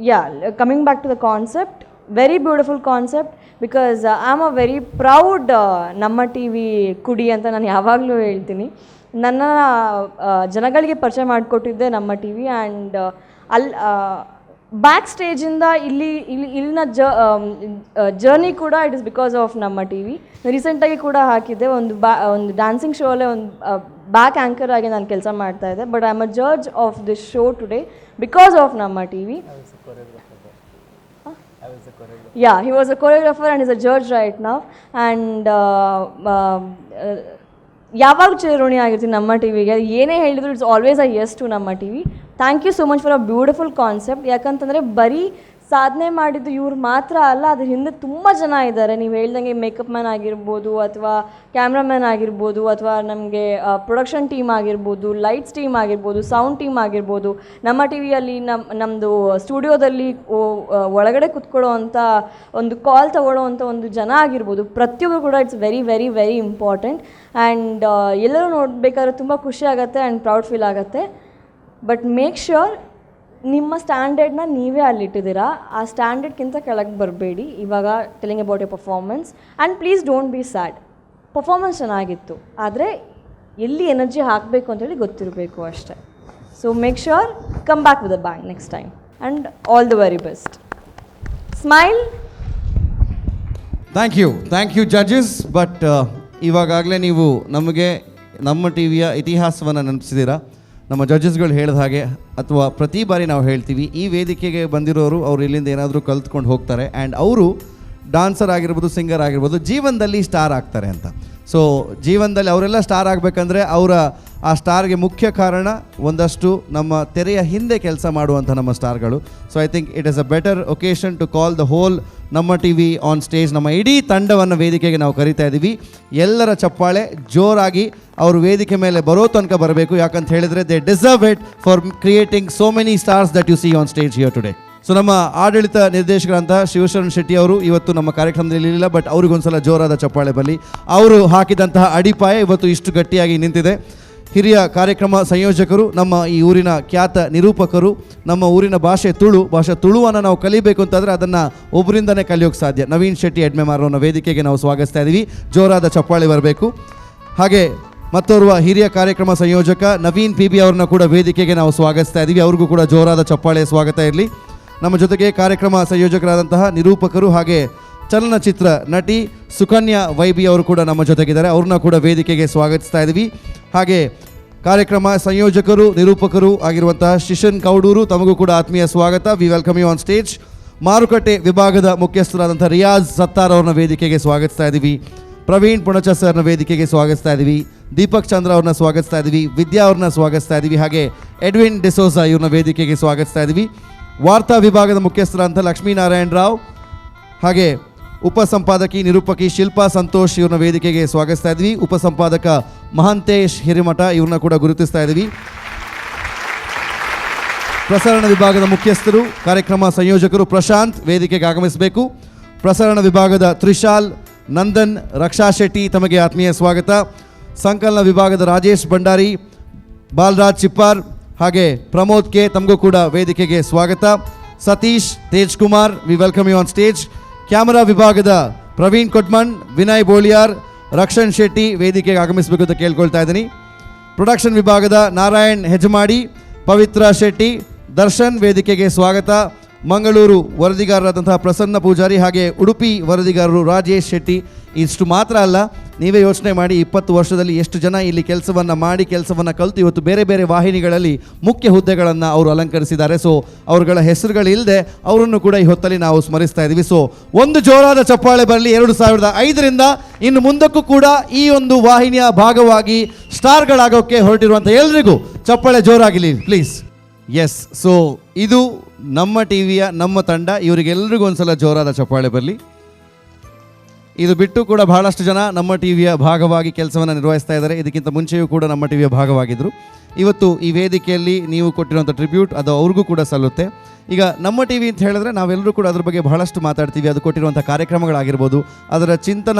Speaker 14: yeah, coming back to the concept, very beautiful concept, because I am a very proud ನಮ್ಮ ಟಿ ವಿ ಕುಡಿ ಅಂತ ನಾನು ಯಾವಾಗಲೂ ಹೇಳ್ತೀನಿ. ನನ್ನ ಜನಗಳಿಗೆ ಪರಿಚಯ ಮಾಡಿಕೊಟ್ಟಿದ್ದೆ ನಮ್ಮ ಟಿ ವಿ. ಆ್ಯಂಡ್ ಅಲ್ಲಿ ಬ್ಯಾಕ್ ಸ್ಟೇಜಿಂದ ಇಲ್ಲಿ ಇಲ್ಲಿ ಇಲ್ಲಿನ ಜರ್ನಿ ಕೂಡ it is because of ನಮ್ಮ ಟಿ ವಿ. ರೀಸೆಂಟಾಗಿ ಕೂಡ ಹಾಕಿದ್ದೆ, ಒಂದು ಡ್ಯಾನ್ಸಿಂಗ್ ಶೋ ಅಲ್ಲೇ ಒಂದು ಬ್ಯಾಕ್ ಆ್ಯಂಕರ್ ಆಗಿ ನಾನು ಕೆಲಸ ಮಾಡ್ತಾ ಇದ್ದೆ, but I am a judge of this show today because of ನಮ್ಮ T V. Yeah, he was a choreographer and is a judge right now. And ಯಾವಾಗ ಚಿರಋಣಿ ಆಗಿರ್ತೀನಿ ನಮ್ಮ ಟಿ ವಿಗೆ. ಏನೇ ಹೇಳಿದ್ರು it's always a yes to ನಮ್ಮ T V. Thank you so much for a beautiful concept. ಯಾಕಂತಂದರೆ ಬರೀ ಸಾಧನೆ ಮಾಡಿದ್ದು ಇವ್ರು ಮಾತ್ರ ಅಲ್ಲ, ಅದ್ರ ಹಿಂದೆ ತುಂಬ ಜನ ಇದ್ದಾರೆ. ನೀವು ಹೇಳ್ದಂಗೆ ಮೇಕಪ್ ಮ್ಯಾನ್ ಆಗಿರ್ಬೋದು, ಅಥವಾ ಕ್ಯಾಮ್ರಾಮ್ಯಾನ್ ಆಗಿರ್ಬೋದು, ಅಥವಾ ನಮಗೆ ಪ್ರೊಡಕ್ಷನ್ ಟೀಮ್ ಆಗಿರ್ಬೋದು, ಲೈಟ್ಸ್ ಟೀಮ್ ಆಗಿರ್ಬೋದು, ಸೌಂಡ್ ಟೀಮ್ ಆಗಿರ್ಬೋದು, ನಮ್ಮ ಟಿ ವಿಯಲ್ಲಿ ನಮ್ಮದು ಸ್ಟುಡಿಯೋದಲ್ಲಿ ಒಳಗಡೆ ಕುತ್ಕೊಳ್ಳೋ ಅಂಥ ಒಂದು ಕಾಲ್ ತಗೊಳ್ಳೋ ಅಂಥ ಒಂದು ಜನ ಆಗಿರ್ಬೋದು, ಪ್ರತಿಯೊಬ್ಬರು ಕೂಡ it's very, very, very important. And ಎಲ್ಲರೂ ನೋಡಬೇಕಾದ್ರೆ ತುಂಬ ಖುಷಿ ಆಗುತ್ತೆ ಆ್ಯಂಡ್ ಪ್ರೌಡ್ ಫೀಲ್ ಆಗುತ್ತೆ. ಬಟ್ ಮೇಕ್ ಶ್ಯೂರ್, ನಿಮ್ಮ ಸ್ಟ್ಯಾಂಡರ್ಡ್ನ ನೀವೇ ಅಲ್ಲಿಟ್ಟಿದ್ದೀರಾ, ಆ ಸ್ಟ್ಯಾಂಡರ್ಡ್ಗಿಂತ ಕೆಳಗೆ ಬರಬೇಡಿ. ಇವಾಗ telling about your performance, and please don't be sad. Performance ಚೆನ್ನಾಗಿತ್ತು, ಆದರೆ ಎಲ್ಲಿ ಎನರ್ಜಿ ಹಾಕಬೇಕು ಅಂತೇಳಿ ಗೊತ್ತಿರಬೇಕು ಅಷ್ಟೇ. So make sure come back with a bang next time, and all the very best. Smile.
Speaker 3: Thank you, thank you judges. But ಇವಾಗಲೇ ನೀವು ನಮಗೆ ನಮ್ಮ ಟಿ ವಿಯ ಇತಿಹಾಸವನ್ನು ನೆನಪಿಸಿದ್ದೀರಾ. ನಮ್ಮ ಜಡ್ಜಸ್ಗಳು ಹೇಳಿದ ಹಾಗೆ, ಅಥವಾ ಪ್ರತಿ ಬಾರಿ ನಾವು ಹೇಳ್ತೀವಿ, ಈ ವೇದಿಕೆಗೆ ಬಂದಿರೋರು ಅವ್ರು ಇಲ್ಲಿಂದ ಏನಾದರೂ ಕಲ್ತ್ಕೊಂಡು ಹೋಗ್ತಾರೆ. ಆ್ಯಂಡ್ ಅವರು Dancer ಆಗಿರ್ಬೋದು, ಸಿಂಗರ್ ಆಗಿರ್ಬೋದು, ಜೀವನದಲ್ಲಿ ಸ್ಟಾರ್ ಆಗ್ತಾರೆ ಅಂತ. ಸೊ ಜೀವನದಲ್ಲಿ ಅವರೆಲ್ಲ ಸ್ಟಾರ್ ಆಗಬೇಕಂದ್ರೆ ಅವರ ಆ ಸ್ಟಾರ್ಗೆ ಮುಖ್ಯ ಕಾರಣ ಒಂದಷ್ಟು ನಮ್ಮ ತೆರೆಯ ಹಿಂದೆ ಕೆಲಸ ಮಾಡುವಂಥ ನಮ್ಮ ಸ್ಟಾರ್ಗಳು. So I think it is a better occasion to call the whole Namma T V on stage. ನಮ್ಮ ಇಡೀ ತಂಡವನ್ನು ವೇದಿಕೆಗೆ ನಾವು ಕರಿತಾ ಇದ್ದೀವಿ. ಎಲ್ಲರ ಚಪ್ಪಾಳೆ ಜೋರಾಗಿ ಅವರು ವೇದಿಕೆ ಮೇಲೆ ಬರೋ ತನಕ ಬರಬೇಕು. ಯಾಕಂತ ಹೇಳಿದರೆ they deserve it for creating so many stars that you see on stage here today. So ನಮ್ಮ ಆಡಳಿತ ನಿರ್ದೇಶಕರಂತಹ ಶಿವಶರಣ್ ಶೆಟ್ಟಿ ಅವರು ಇವತ್ತು ನಮ್ಮ ಕಾರ್ಯಕ್ರಮದಲ್ಲಿ ಇರಲಿಲ್ಲ, ಬಟ್ ಅವ್ರಿಗೊಂದ್ಸಲ ಜೋರಾದ ಚಪ್ಪಾಳೆ ಬರಲಿ. ಅವರು ಹಾಕಿದಂತಹ ಅಡಿಪಾಯ ಇವತ್ತು ಇಷ್ಟು ಗಟ್ಟಿಯಾಗಿ ನಿಂತಿದೆ. ಹಿರಿಯ ಕಾರ್ಯಕ್ರಮ ಸಂಯೋಜಕರು, ನಮ್ಮ ಈ ಊರಿನ ಖ್ಯಾತ ನಿರೂಪಕರು, ನಮ್ಮ ಊರಿನ ಭಾಷೆ ತುಳು, ಭಾಷೆ ತುಳುವನ್ನು ನಾವು ಕಲಿಬೇಕು ಅಂತಂದರೆ ಅದನ್ನು ಒಬ್ಬರಿಂದನೇ ಕಲಿಯೋಕ್ಕೆ ಸಾಧ್ಯ. ನವೀನ್ ಶೆಟ್ಟಿ ಎಡ್ಮೆಮಾರವನ್ನ ವೇದಿಕೆಗೆ ನಾವು ಸ್ವಾಗತಿಸ್ತಾ ಇದ್ದೀವಿ. ಜೋರಾದ ಚಪ್ಪಾಳೆ ಬರಬೇಕು. ಹಾಗೆ ಮತ್ತೋರ್ವ ಹಿರಿಯ ಕಾರ್ಯಕ್ರಮ ಸಂಯೋಜಕ ನವೀನ್ ಪಿ ಬಿ ಅವ್ರನ್ನ ಕೂಡ ವೇದಿಕೆಗೆ ನಾವು ಸ್ವಾಗತಿಸ್ತಾ ಇದ್ದೀವಿ. ಅವ್ರಿಗೂ ಕೂಡ ಜೋರಾದ ಚಪ್ಪಾಳೆ ಸ್ವಾಗತ ಇರಲಿ. ನಮ್ಮ ಜೊತೆಗೆ ಕಾರ್ಯಕ್ರಮ ಸಂಯೋಜಕರಾದಂತಹ ನಿರೂಪಕರು ಹಾಗೆ ಚಲನಚಿತ್ರ ನಟಿ ಸುಕನ್ಯಾ ವೈಬಿ ಅವರು ಕೂಡ ನಮ್ಮ ಜೊತೆಗಿದ್ದಾರೆ. ಅವ್ರನ್ನ ಕೂಡ ವೇದಿಕೆಗೆ ಸ್ವಾಗತಿಸ್ತಾ ಇದ್ದೀವಿ. ಹಾಗೆ ಕಾರ್ಯಕ್ರಮ ಸಂಯೋಜಕರು ನಿರೂಪಕರು ಆಗಿರುವಂತಹ ಶಿಶನ್ ಕೌಡೂರು ತಮಗೂ ಕೂಡ ಆತ್ಮೀಯ ಸ್ವಾಗತ. We welcome you on stage. ಮಾರುಕಟ್ಟೆ ವಿಭಾಗದ ಮುಖ್ಯಸ್ಥರಾದಂಥ ರಿಯಾಜ್ ಸತ್ತಾರ್ ಅವ್ರನ್ನ ವೇದಿಕೆಗೆ ಸ್ವಾಗತಿಸ್ತಾ ಇದ್ದೀವಿ. ಪ್ರವೀಣ್ ಪುಣಚ ಸರ್ನ ವೇದಿಕೆಗೆ ಸ್ವಾಗತಿಸ್ತಾ ಇದ್ದೀವಿ. ದೀಪಕ್ ಚಂದ್ರ ಅವ್ರನ್ನ ಸ್ವಾಗತಿಸ್ತಾ ಇದ್ದೀವಿ. ವಿದ್ಯಾ ಅವ್ರನ್ನ ಸ್ವಾಗತಿಸ್ತಾ ಇದ್ದೀವಿ. ಹಾಗೆ ಎಡ್ವಿನ್ ಡಿಸೋಜಾ ಇವ್ರನ್ನ ವೇದಿಕೆಗೆ ಸ್ವಾಗತಿಸ್ತಾ ಇದ್ದೀವಿ. ವಾರ್ತಾ ವಿಭಾಗದ ಮುಖ್ಯಸ್ಥರಾದಂಥ ಲಕ್ಷ್ಮೀನಾರಾಯಣ ರಾವ್ ಹಾಗೆ ಉಪಸಂಪಾದಕಿ ನಿರೂಪಕಿ ಶಿಲ್ಪಾ ಸಂತೋಷ್ ಇವ್ರನ್ನ ವೇದಿಕೆಗೆ ಸ್ವಾಗತಿಸ್ತಾ ಇದ್ವಿ. ಉಪಸಂಪಾದಕ ಮಹಾಂತೇಶ್ ಹಿರಿಮಠ ಇವ್ರನ್ನ ಕೂಡ ಗುರುತಿಸ್ತಾ ಇದ್ವಿ. ಪ್ರಸಾರಣ ವಿಭಾಗದ ಮುಖ್ಯಸ್ಥರು ಕಾರ್ಯಕ್ರಮ ಸಂಯೋಜಕರು ಪ್ರಶಾಂತ್ ವೇದಿಕೆಗೆ ಆಗಮಿಸಬೇಕು. ಪ್ರಸಾರಣ ವಿಭಾಗದ ತ್ರಿಶಾಲ್, ನಂದನ್, ರಕ್ಷಾ ಶೆಟ್ಟಿ ತಮಗೆ ಆತ್ಮೀಯ ಸ್ವಾಗತ. ಸಂಕಲನ ವಿಭಾಗದ ರಾಜೇಶ್ ಭಂಡಾರಿ, ಬಾಲರಾಜ್ ಚಿಪ್ಪಾರ್ ಹಾಗೆ ಪ್ರಮೋದ್ ಕೆ ತಮಗೂ ಕೂಡ ವೇದಿಕೆಗೆ ಸ್ವಾಗತ. Satish, Tej Kumar, we welcome you on stage. Camera ವಿಭಾಗದ ಪ್ರವೀಣ್ ಕೊಟ್ಮನ್, ವಿನಯ್ ಬೋಳಿಯಾರ್, ರಕ್ಷಣ್ ಶೆಟ್ಟಿ ವೇದಿಕೆಗೆ ಆಗಮಿಸಬೇಕು ಅಂತ ಕೇಳ್ಕೊಳ್ತಾ ಇದ್ದೀನಿ. ಪ್ರೊಡಕ್ಷನ್ ವಿಭಾಗದ ನಾರಾಯಣ್ ಹೆಜಮಾಡಿ, ಪವಿತ್ರ ಶೆಟ್ಟಿ, ದರ್ಶನ್ ವೇದಿಕೆಗೆ ಸ್ವಾಗತ. ಮಂಗಳೂರು ವರದಿಗಾರರಾದಂತಹ ಪ್ರಸನ್ನ ಪೂಜಾರಿ ಹಾಗೆ ಉಡುಪಿ ವರದಿಗಾರರು ರಾಜೇಶ್ ಶೆಟ್ಟಿ. ಇಷ್ಟು ಮಾತ್ರ ಅಲ್ಲ, ನೀವೇ ಯೋಚನೆ ಮಾಡಿ 20 ವರ್ಷದಲ್ಲಿ ಎಷ್ಟು ಜನ ಇಲ್ಲಿ ಕೆಲಸವನ್ನು ಮಾಡಿ ಕೆಲಸವನ್ನು ಕಲಿತು ಇವತ್ತು ಬೇರೆ ಬೇರೆ ವಾಹಿನಿಗಳಲ್ಲಿ ಮುಖ್ಯ ಹುದ್ದೆಗಳನ್ನು ಅವರು ಅಲಂಕರಿಸಿದ್ದಾರೆ. ಸೊ ಅವರುಗಳ ಹೆಸರುಗಳಿಲ್ಲದೆ ಅವರನ್ನು ಕೂಡ ಈ ಹೊತ್ತಲ್ಲಿ ನಾವು ಸ್ಮರಿಸ್ತಾ ಇದ್ದೀವಿ. ಸೊ ಒಂದು ಜೋರಾದ ಚಪ್ಪಾಳೆ ಬರಲಿ. 2005ರಿಂದ ಇನ್ನು ಮುಂದಕ್ಕೂ ಕೂಡ ಈ ಒಂದು ವಾಹಿನಿಯ ಭಾಗವಾಗಿ ಸ್ಟಾರ್ಗಳಾಗೋಕ್ಕೆ ಹೊರಟಿರುವಂಥ ಎಲ್ರಿಗೂ ಚಪ್ಪಾಳೆ ಜೋರಾಗಿರಲಿ please. S, so ಇದು ನಮ್ಮ ಟಿ ವಿಯ ನಮ್ಮ ತಂಡ. ಇವರಿಗೆಲ್ರಿಗೂ ಒಂದ್ಸಲ ಜೋರಾದ ಚಪ್ಪಾಳೆ ಬರಲಿ. ಇದು ಬಿಟ್ಟು ಕೂಡ ಬಹಳಷ್ಟು ಜನ ನಮ್ಮ ಟಿ ವಿಯ ಭಾಗವಾಗಿ ಕೆಲಸವನ್ನು ನಿರ್ವಹಿಸ್ತಾ ಇದ್ದಾರೆ. ಇದಕ್ಕಿಂತ ಮುಂಚೆಯೂ ಕೂಡ ನಮ್ಮ ಟಿ ವಿಯ ಭಾಗವಾಗಿದ್ದರು. ಇವತ್ತು ಈ ವೇದಿಕೆಯಲ್ಲಿ ನೀವು ಕೊಟ್ಟಿರುವಂಥ ಟ್ರಿಬ್ಯೂಟ್ ಅದು ಅವ್ರಿಗೂ ಕೂಡ ಸಲ್ಲುತ್ತೆ. ಈಗ ನಮ್ಮ ಟಿ ವಿ ಅಂತ ಹೇಳಿದ್ರೆ ನಾವೆಲ್ಲರೂ ಕೂಡ ಅದ್ರ ಬಗ್ಗೆ ಬಹಳಷ್ಟು ಮಾತಾಡ್ತೀವಿ. ಅದು ಕೊಟ್ಟಿರುವಂಥ ಕಾರ್ಯಕ್ರಮಗಳಾಗಿರ್ಬೋದು, ಅದರ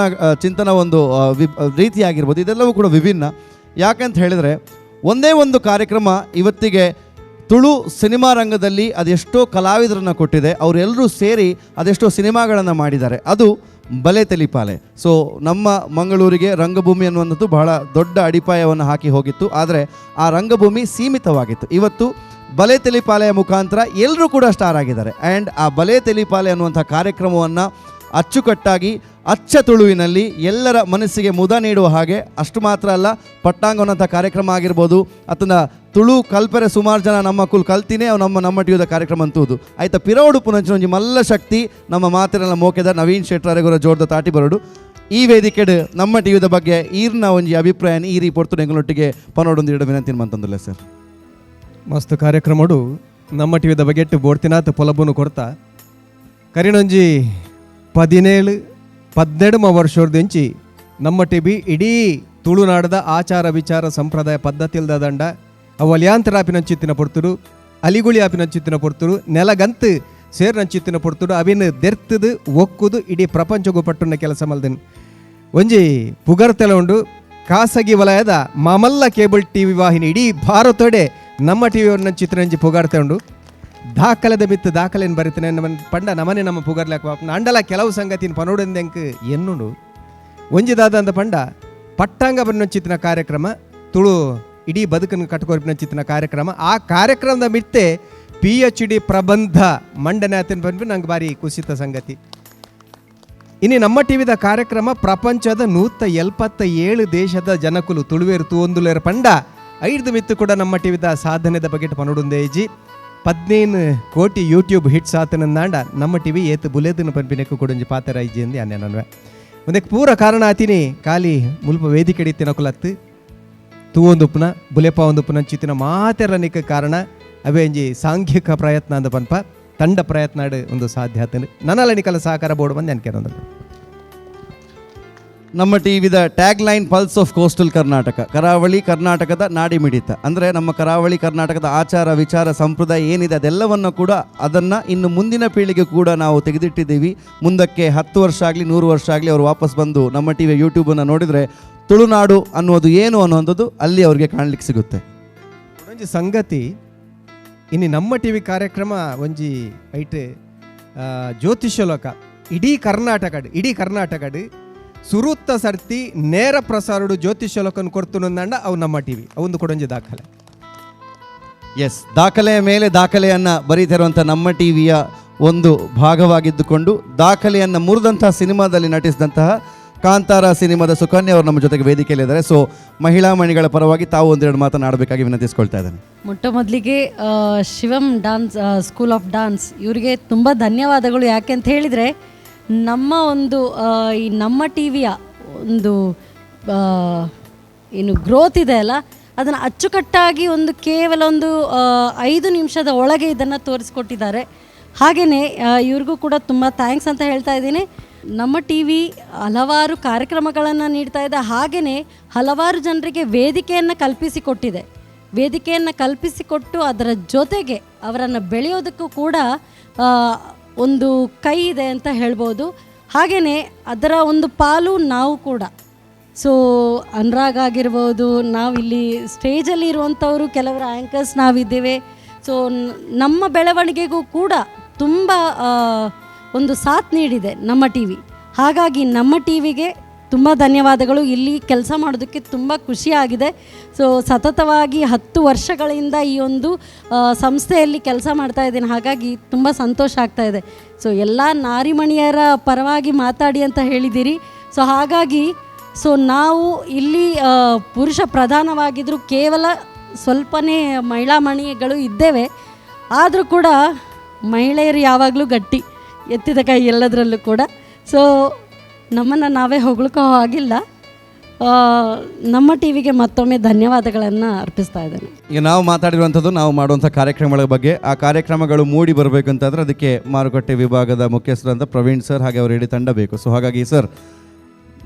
Speaker 3: ಚಿಂತನ ಒಂದು ರೀತಿಯಾಗಿರ್ಬೋದು, ಇದೆಲ್ಲವೂ ಕೂಡ ವಿಭಿನ್ನ. ಯಾಕಂತ ಹೇಳಿದರೆ ಒಂದೇ ಒಂದು ಕಾರ್ಯಕ್ರಮ ಇವತ್ತಿಗೆ ತುಳು ಸಿನಿಮಾ ರಂಗದಲ್ಲಿ ಅದೆಷ್ಟೋ ಕಲಾವಿದರನ್ನು ಕೊಟ್ಟಿದೆ. ಅವರೆಲ್ಲರೂ ಸೇರಿ ಅದೆಷ್ಟೋ ಸಿನಿಮಾಗಳನ್ನು ಮಾಡಿದ್ದಾರೆ. ಅದು ಬಲೆ ತೆಲಿಪಾಲೆ. ಸೊ ನಮ್ಮ ಮಂಗಳೂರಿಗೆ ರಂಗಭೂಮಿ ಅನ್ನುವಂಥದ್ದು ಬಹಳ ದೊಡ್ಡ ಅಡಿಪಾಯವನ್ನು ಹಾಕಿ ಹೋಗಿತ್ತು. ಆದರೆ ಆ ರಂಗಭೂಮಿ ಸೀಮಿತವಾಗಿತ್ತು. ಇವತ್ತು ಬಲೆ ತೆಲಿಪಾಲೆಯ ಮುಖಾಂತರ ಎಲ್ಲರೂ ಕೂಡ ಸ್ಟಾರ್ ಆಗಿದ್ದಾರೆ. ಆ್ಯಂಡ್ ಆ ಬಲೆ ತೆಲಿಪಾಲೆ ಅನ್ನುವಂಥ ಕಾರ್ಯಕ್ರಮವನ್ನು ಅಚ್ಚುಕಟ್ಟಾಗಿ ಅಚ್ಚ ತುಳುವಿನಲ್ಲಿ ಎಲ್ಲರ ಮನಸ್ಸಿಗೆ ಮುದ ನೀಡುವ ಹಾಗೆ, ಅಷ್ಟು ಮಾತ್ರ ಅಲ್ಲ, ಪಟ್ಟಾಂಗ ಅನ್ನೋಂಥ ಕಾರ್ಯಕ್ರಮ ಆಗಿರ್ಬೋದು, ಅಥವಾ ತುಳು ಕಲ್ಪರೆ ಸುಮಾರು ಜನ ನಮ್ಮ ಕುಲ್ ಕಲ್ತಿನೇ ಅವು ನಮ್ಮ ನಮ್ಮ ಟಿವಿದ ಕಾರ್ಯಕ್ರಮ ಅಂತೂದು ಆಯ್ತಾ. ಪಿರೋಡು ಪುನಂಚಿನ ಮಲ್ಲ ಶಕ್ತಿ ನಮ್ಮ ಮಾತಿನೆಲ್ಲ ಮೋಕೆದ ನವೀನ್ ಶೆಟ್ಟರಗುರ ಜೋಡ್ದ ತಾಟಿ ಬರೋಡು. ಈ ವೇದಿಕೆಡು ನಮ್ಮ ಟಿವಿದ ಬಗ್ಗೆ ಈರ್ನ ಒಂಜಿ ಅಭಿಪ್ರಾಯ ಈ ರೀ ಪೊರ್ತು ನೆಂಗಳೊಟ್ಟಿಗೆ ಪನೋಡೊಂದು ಇಡ ವಿನಂತಿ ಮಂತಂದಿಲ್ಲ ಸರ್.
Speaker 20: ಮಸ್ತ್ ಕಾರ್ಯಕ್ರಮಡು ನಮ್ಮ ಟಿವಿದ ಬಗ್ಗೆ ಬೋಡ್ತಿನಾಥ ಪೊಲಬುನು ಕೊಡ್ತಾ ಕರಿನೊಂಜಿ 17 18 ವರ್ಷದಿಂಚಿ ನಮ್ಮ ಟಿವಿ ಇಡೀ ತುಳುನಾಡದ ಆಚಾರ ವಿಚಾರ ಸಂಪ್ರದಾಯ ಪದ್ಧತಿಲ್ದ ದಂಡ ಅವಲ್ಯಾಂತರ ಆಪಿನಂಚಿತ್ತಿನ ಪೊರ್ತುಡು, ಅಲಿಗುಳಿ ಆಪಿನಂಚಿತ್ತಿನ ಪೊರ್ತುಡು, ನೆಲಗಂತು ಸೇರ್ನಂಚಿತ್ತಿನ ಪೊರ್ತುಡು ಅವಿನ ದೆರ್ತದು ಒಕ್ಕುದು ಇಡೀ ಪ್ರಪಂಚಗೂ ಪಟ್ಟುన్న ಕೆಲಸ ಮಲ್ದನ್. ಒಂಜಿ ಪುಗರ್ತೆಲ ಉಂಡು ಖಾಸಗಿ ವಲಯದ ಮಾಮಲ್ಲ ಕೇಬಲ್ ಟಿವಿ ವಾಹಿನಿ ಇಡೀ ಭಾರತೋಡೆ ನಮ್ಮ ಟಿವಿಯವ್ರನ್ನ ಪುಗಾರ್ತೆ ಉಂಡು. ದಾಖಲೆದ ಮಿತ್ತು ದಾಖಲೆಯನ್ನು ಬರೀತಾನೆ ಪಂಡ ನಮನೆ ನಮ್ಮ ಪುಗರ್ಲಾಕ ಅಂಡಲ ಕೆಲವು ಸಂಗತಿನ ಪನೋಡೆಂದೆಂಕ್ ಎನ್ನುಂಡು. ಒಂಜಿದಾದ ಅಂದ ಪಂಡ ಪಟ್ಟಾಂಗ ಬನ್ನಂಚಿತ್ತಿನ ಕಾರ್ಯಕ್ರಮ ತುಳು ಇಡೀ ಬದುಕನ್ನು ಕಟ್ಕೊರ್ಪಿನಂಚಿತ್ತಿನ ಕಾರ್ಯಕ್ರಮ. ಆ ಕಾರ್ಯಕ್ರಮದ ಮಿತ್ತೆ PhD ಪ್ರಬಂಧ ಮಂಡನೆ ಆತನ ಬಂದ್ವಿ ನಂಗೆ ಭಾರಿ ಕುಸಿತ ಸಂಗತಿ. ಇನ್ನು ನಮ್ಮ ಟಿವಿದ ಕಾರ್ಯಕ್ರಮ ಪ್ರಪಂಚದ 177 ದೇಶದ ಜನಕುಲು ತುಳುವೇರು ತೂವೊಂದುಲೇರು ಪಂಡ ಐದು ಮಿತ್ತು ಕೂಡ ನಮ್ಮ ಟಿವಿದ ಸಾಧನೆದ ಬಗ್ಗೆ ಪನೋಡುಂದೇಜಿ. 15 ಕೋಟಿ ಯೂಟ್ಯೂಬ್ ಹಿಟ್ಸ್ ಆತನಂದಾಂಡ ನಮ್ಮ ಟಿವಿ ಏತು ಬುಲೆದನ ಪನ್ಪಿನೆಕ್ಕು ಕೊಡೊಂಜಿ ಪಾತ್ರ ಇಜ್ಜೆಂದು ಅನ್ಯ ನನ್ವೆ ಒಂದಕ್ಕೆ ಪೂರ ಕಾರಣ ಆತಿನಿ ಖಾಲಿ ಮುಲ್ಪ ವೇದಿಕೆ ತಿನಕುಲತ್ತು ತೂವೊಂದುಪ್ಪುನ ಬುಲೆಪ ಒಂದುಪ್ಪುನ ಚಿತ್ತಿನ ಮಾತೆರನಿಕ ಕಾರಣ ಅವೇ ಒಂಜಿ ಸಾಂಘಿಕ ಪ್ರಯತ್ನ ಅಂದ ಪನ್ಪ ತಂಡ ಪ್ರಯತ್ನ ಒಂದು ಸಾಧ್ಯ ಆತನ ನನಲ ಸಹಕಾರ ಬೋರ್ಡ್ ಬಂದು ಅನ್ಕೆ
Speaker 3: ನಮ್ಮ ಟಿವಿದ tag line pulse of coastal Karnataka, ಕರಾವಳಿ ಕರ್ನಾಟಕದ ನಾಡಿ ಮಿಡಿತ. ಅಂದರೆ ನಮ್ಮ ಕರಾವಳಿ ಕರ್ನಾಟಕದ ಆಚಾರ ವಿಚಾರ ಸಂಪ್ರದಾಯ ಏನಿದೆ ಅದೆಲ್ಲವನ್ನು ಕೂಡ ಅದನ್ನು ಇನ್ನು ಮುಂದಿನ ಪೀಳಿಗೆ ಕೂಡ ನಾವು ತೆಗೆದಿಟ್ಟಿದ್ದೀವಿ. ಮುಂದಕ್ಕೆ 10 ವರ್ಷ ಆಗಲಿ 100 ವರ್ಷ ಆಗಲಿ ಅವರು ವಾಪಸ್ ಬಂದು ನಮ್ಮ ಟಿವಿಯ ಯೂಟ್ಯೂಬನ್ನು ನೋಡಿದರೆ ತುಳುನಾಡು ಅನ್ನೋದು ಏನು ಅನ್ನುವಂಥದ್ದು ಅಲ್ಲಿ ಅವ್ರಿಗೆ ಕಾಣಲಿಕ್ಕೆ ಸಿಗುತ್ತೆ.
Speaker 20: ಒಂಜಿ ಸಂಗತಿ ಇನ್ನು ನಮ್ಮ ಟಿವಿ ಕಾರ್ಯಕ್ರಮ ಒಂಜಿ ಐಟ್ ಜ್ಯೋತಿಷ್ಯ ಲೋಕ ಇಡೀ ಕರ್ನಾಟಕ ಸುರುತ್ತ ಸರ್ತಿ ನೇರ ಪ್ರಸಾರಡು ಜ್ಯೋತಿಷ್ಯ ಲೋಕನ ಕೊಡ್ತು ಅವು ನಮ್ಮ ಟಿವಿ ಅವೊಂದು ಕೊಡೊಂಜಿ ದಾಖಲೆ.
Speaker 3: ಎಸ್, ದಾಖಲೆಯ ಮೇಲೆ ದಾಖಲೆಯನ್ನು ಬರೀತಿರುವಂಥ ನಮ್ಮ ಟಿವಿಯ ಒಂದು ಭಾಗವಾಗಿದ್ದುಕೊಂಡು ದಾಖಲೆಯನ್ನು ಮುರಿದಂತಹ ಸಿನಿಮಾದಲ್ಲಿ ನಟಿಸಿದಂತಹ ಕಾಂತಾರ ಸಿನಿಮಾದ ಸುಕನ್ಯಾ ಅವರು ನಮ್ಮ ಜೊತೆಗೆ ವೇದಿಕೆಯಲ್ಲಿದ್ದಾರೆ. ಸೊ ಮಹಿಳಾ ಮಣಿಗಳ ಪರವಾಗಿ ತಾವು ಒಂದೆರಡು ಮಾತನಾಡಬೇಕಾಗಿ ವಿನಂತಿಸ್ಕೊಳ್ತಾ ಇದ್ದೇನೆ.
Speaker 19: ಮೊಟ್ಟ ಮೊದಲಿಗೆ Shivam dance school of dance ಇವರಿಗೆ ತುಂಬ ಧನ್ಯವಾದಗಳು. ಯಾಕೆ ಅಂತ ಹೇಳಿದರೆ ನಮ್ಮ ಒಂದು ಈ ನಮ್ಮ ಟಿ ವಿಯ ಒಂದು ಏನು ಗ್ರೋತ್ ಇದೆ ಅಲ್ಲ, ಅದನ್ನು ಅಚ್ಚುಕಟ್ಟಾಗಿ ಒಂದು ಕೇವಲ ಒಂದು 5 ನಿಮಿಷದ ಒಳಗೆ ಇದನ್ನು ತೋರಿಸ್ಕೊಟ್ಟಿದ್ದಾರೆ. ಹಾಗೆಯೇ ಇವ್ರಿಗೂ ಕೂಡ ತುಂಬ thanks ಅಂತ ಹೇಳ್ತಾ ಇದ್ದೀನಿ. ನಮ್ಮ ಟಿ ವಿ ಹಲವಾರು ಕಾರ್ಯಕ್ರಮಗಳನ್ನು ನೀಡ್ತಾ ಇದೆ, ಹಾಗೆಯೇ ಹಲವಾರು ಜನರಿಗೆ ವೇದಿಕೆಯನ್ನು ಕಲ್ಪಿಸಿಕೊಟ್ಟಿದೆ. ವೇದಿಕೆಯನ್ನು ಕಲ್ಪಿಸಿಕೊಟ್ಟು ಅದರ ಜೊತೆಗೆ ಅವರನ್ನು ಬೆಳೆಯೋದಕ್ಕೂ ಕೂಡ ಒಂದು ಕೈ ಇದೆ ಅಂತ ಹೇಳ್ಬೋದು. ಹಾಗೆಯೇ ಅದರ ಒಂದು ಪಾಲು ನಾವು ಕೂಡ. ಸೊ ಅನುರಾಗ್ ಆಗಿರ್ಬೋದು, ನಾವಿಲ್ಲಿ ಸ್ಟೇಜಲ್ಲಿ ಇರುವಂಥವರು, ಕೆಲವರು ಆ್ಯಂಕರ್ಸ್ ನಾವಿದ್ದೇವೆ. ಸೊ ನಮ್ಮ ಬೆಳವಣಿಗೆಗೂ ಕೂಡ ತುಂಬ ಒಂದು ಸಾಥ್ ನೀಡಿದೆ ನಮ್ಮ ಟಿ ವಿ. ಹಾಗಾಗಿ ನಮ್ಮ ಟಿ ವಿಗೆ ತುಂಬ ಧನ್ಯವಾದಗಳು. ಇಲ್ಲಿ ಕೆಲಸ ಮಾಡೋದಕ್ಕೆ ತುಂಬ ಖುಷಿಯಾಗಿದೆ. ಸೊ ಸತತವಾಗಿ 10 ವರ್ಷಗಳಿಂದ ಈ ಒಂದು ಸಂಸ್ಥೆಯಲ್ಲಿ ಕೆಲಸ ಮಾಡ್ತಾಯಿದ್ದೀನಿ, ಹಾಗಾಗಿ ತುಂಬ ಸಂತೋಷ ಆಗ್ತಾಯಿದೆ. ಸೊ ಎಲ್ಲ ನಾರಿಮಣಿಯರ ಪರವಾಗಿ ಮಾತಾಡಿ ಅಂತ ಹೇಳಿದ್ದೀರಿ. ಸೊ ಹಾಗಾಗಿ ಸೊ ನಾವು ಇಲ್ಲಿ ಪುರುಷ ಪ್ರಧಾನವಾಗಿದ್ದರೂ ಕೇವಲ ಸ್ವಲ್ಪನೇ ಮಹಿಳಾ ಮಣಿಗಳು ಇದ್ದೇವೆ. ಆದರೂ ಕೂಡ ಮಹಿಳೆಯರು ಯಾವಾಗಲೂ ಗಟ್ಟಿ, ಎತ್ತಿದ ಕೈ ಎಲ್ಲದರಲ್ಲೂ ಕೂಡ. ಸೊ ನಮ್ಮನ್ನು ನಾವೇ ಹೊಗಳ್ಕೋ ಆಗಿಲ್ಲ. ನಮ್ಮ ಟಿ ವಿಗೆ ಮತ್ತೊಮ್ಮೆ ಧನ್ಯವಾದಗಳನ್ನು ಅರ್ಪಿಸ್ತಾ ಇದ್ದೇನೆ.
Speaker 3: ಈಗ ನಾವು ಮಾತಾಡಿರುವಂಥದ್ದು ನಾವು ಮಾಡುವಂಥ ಕಾರ್ಯಕ್ರಮಗಳ ಬಗ್ಗೆ. ಆ ಕಾರ್ಯಕ್ರಮಗಳು ಮೂಡಿ ಬರಬೇಕು ಅಂತಂದರೆ ಅದಕ್ಕೆ ಮಾರುಕಟ್ಟೆ ವಿಭಾಗದ ಮುಖ್ಯಸ್ಥರಂತ ಪ್ರವೀಣ್ ಸರ್ ಹಾಗೆ ಅವರ ಇಡೀ ತಂಡ ಬೇಕು. ಸೊ ಹಾಗಾಗಿ ಸರ್,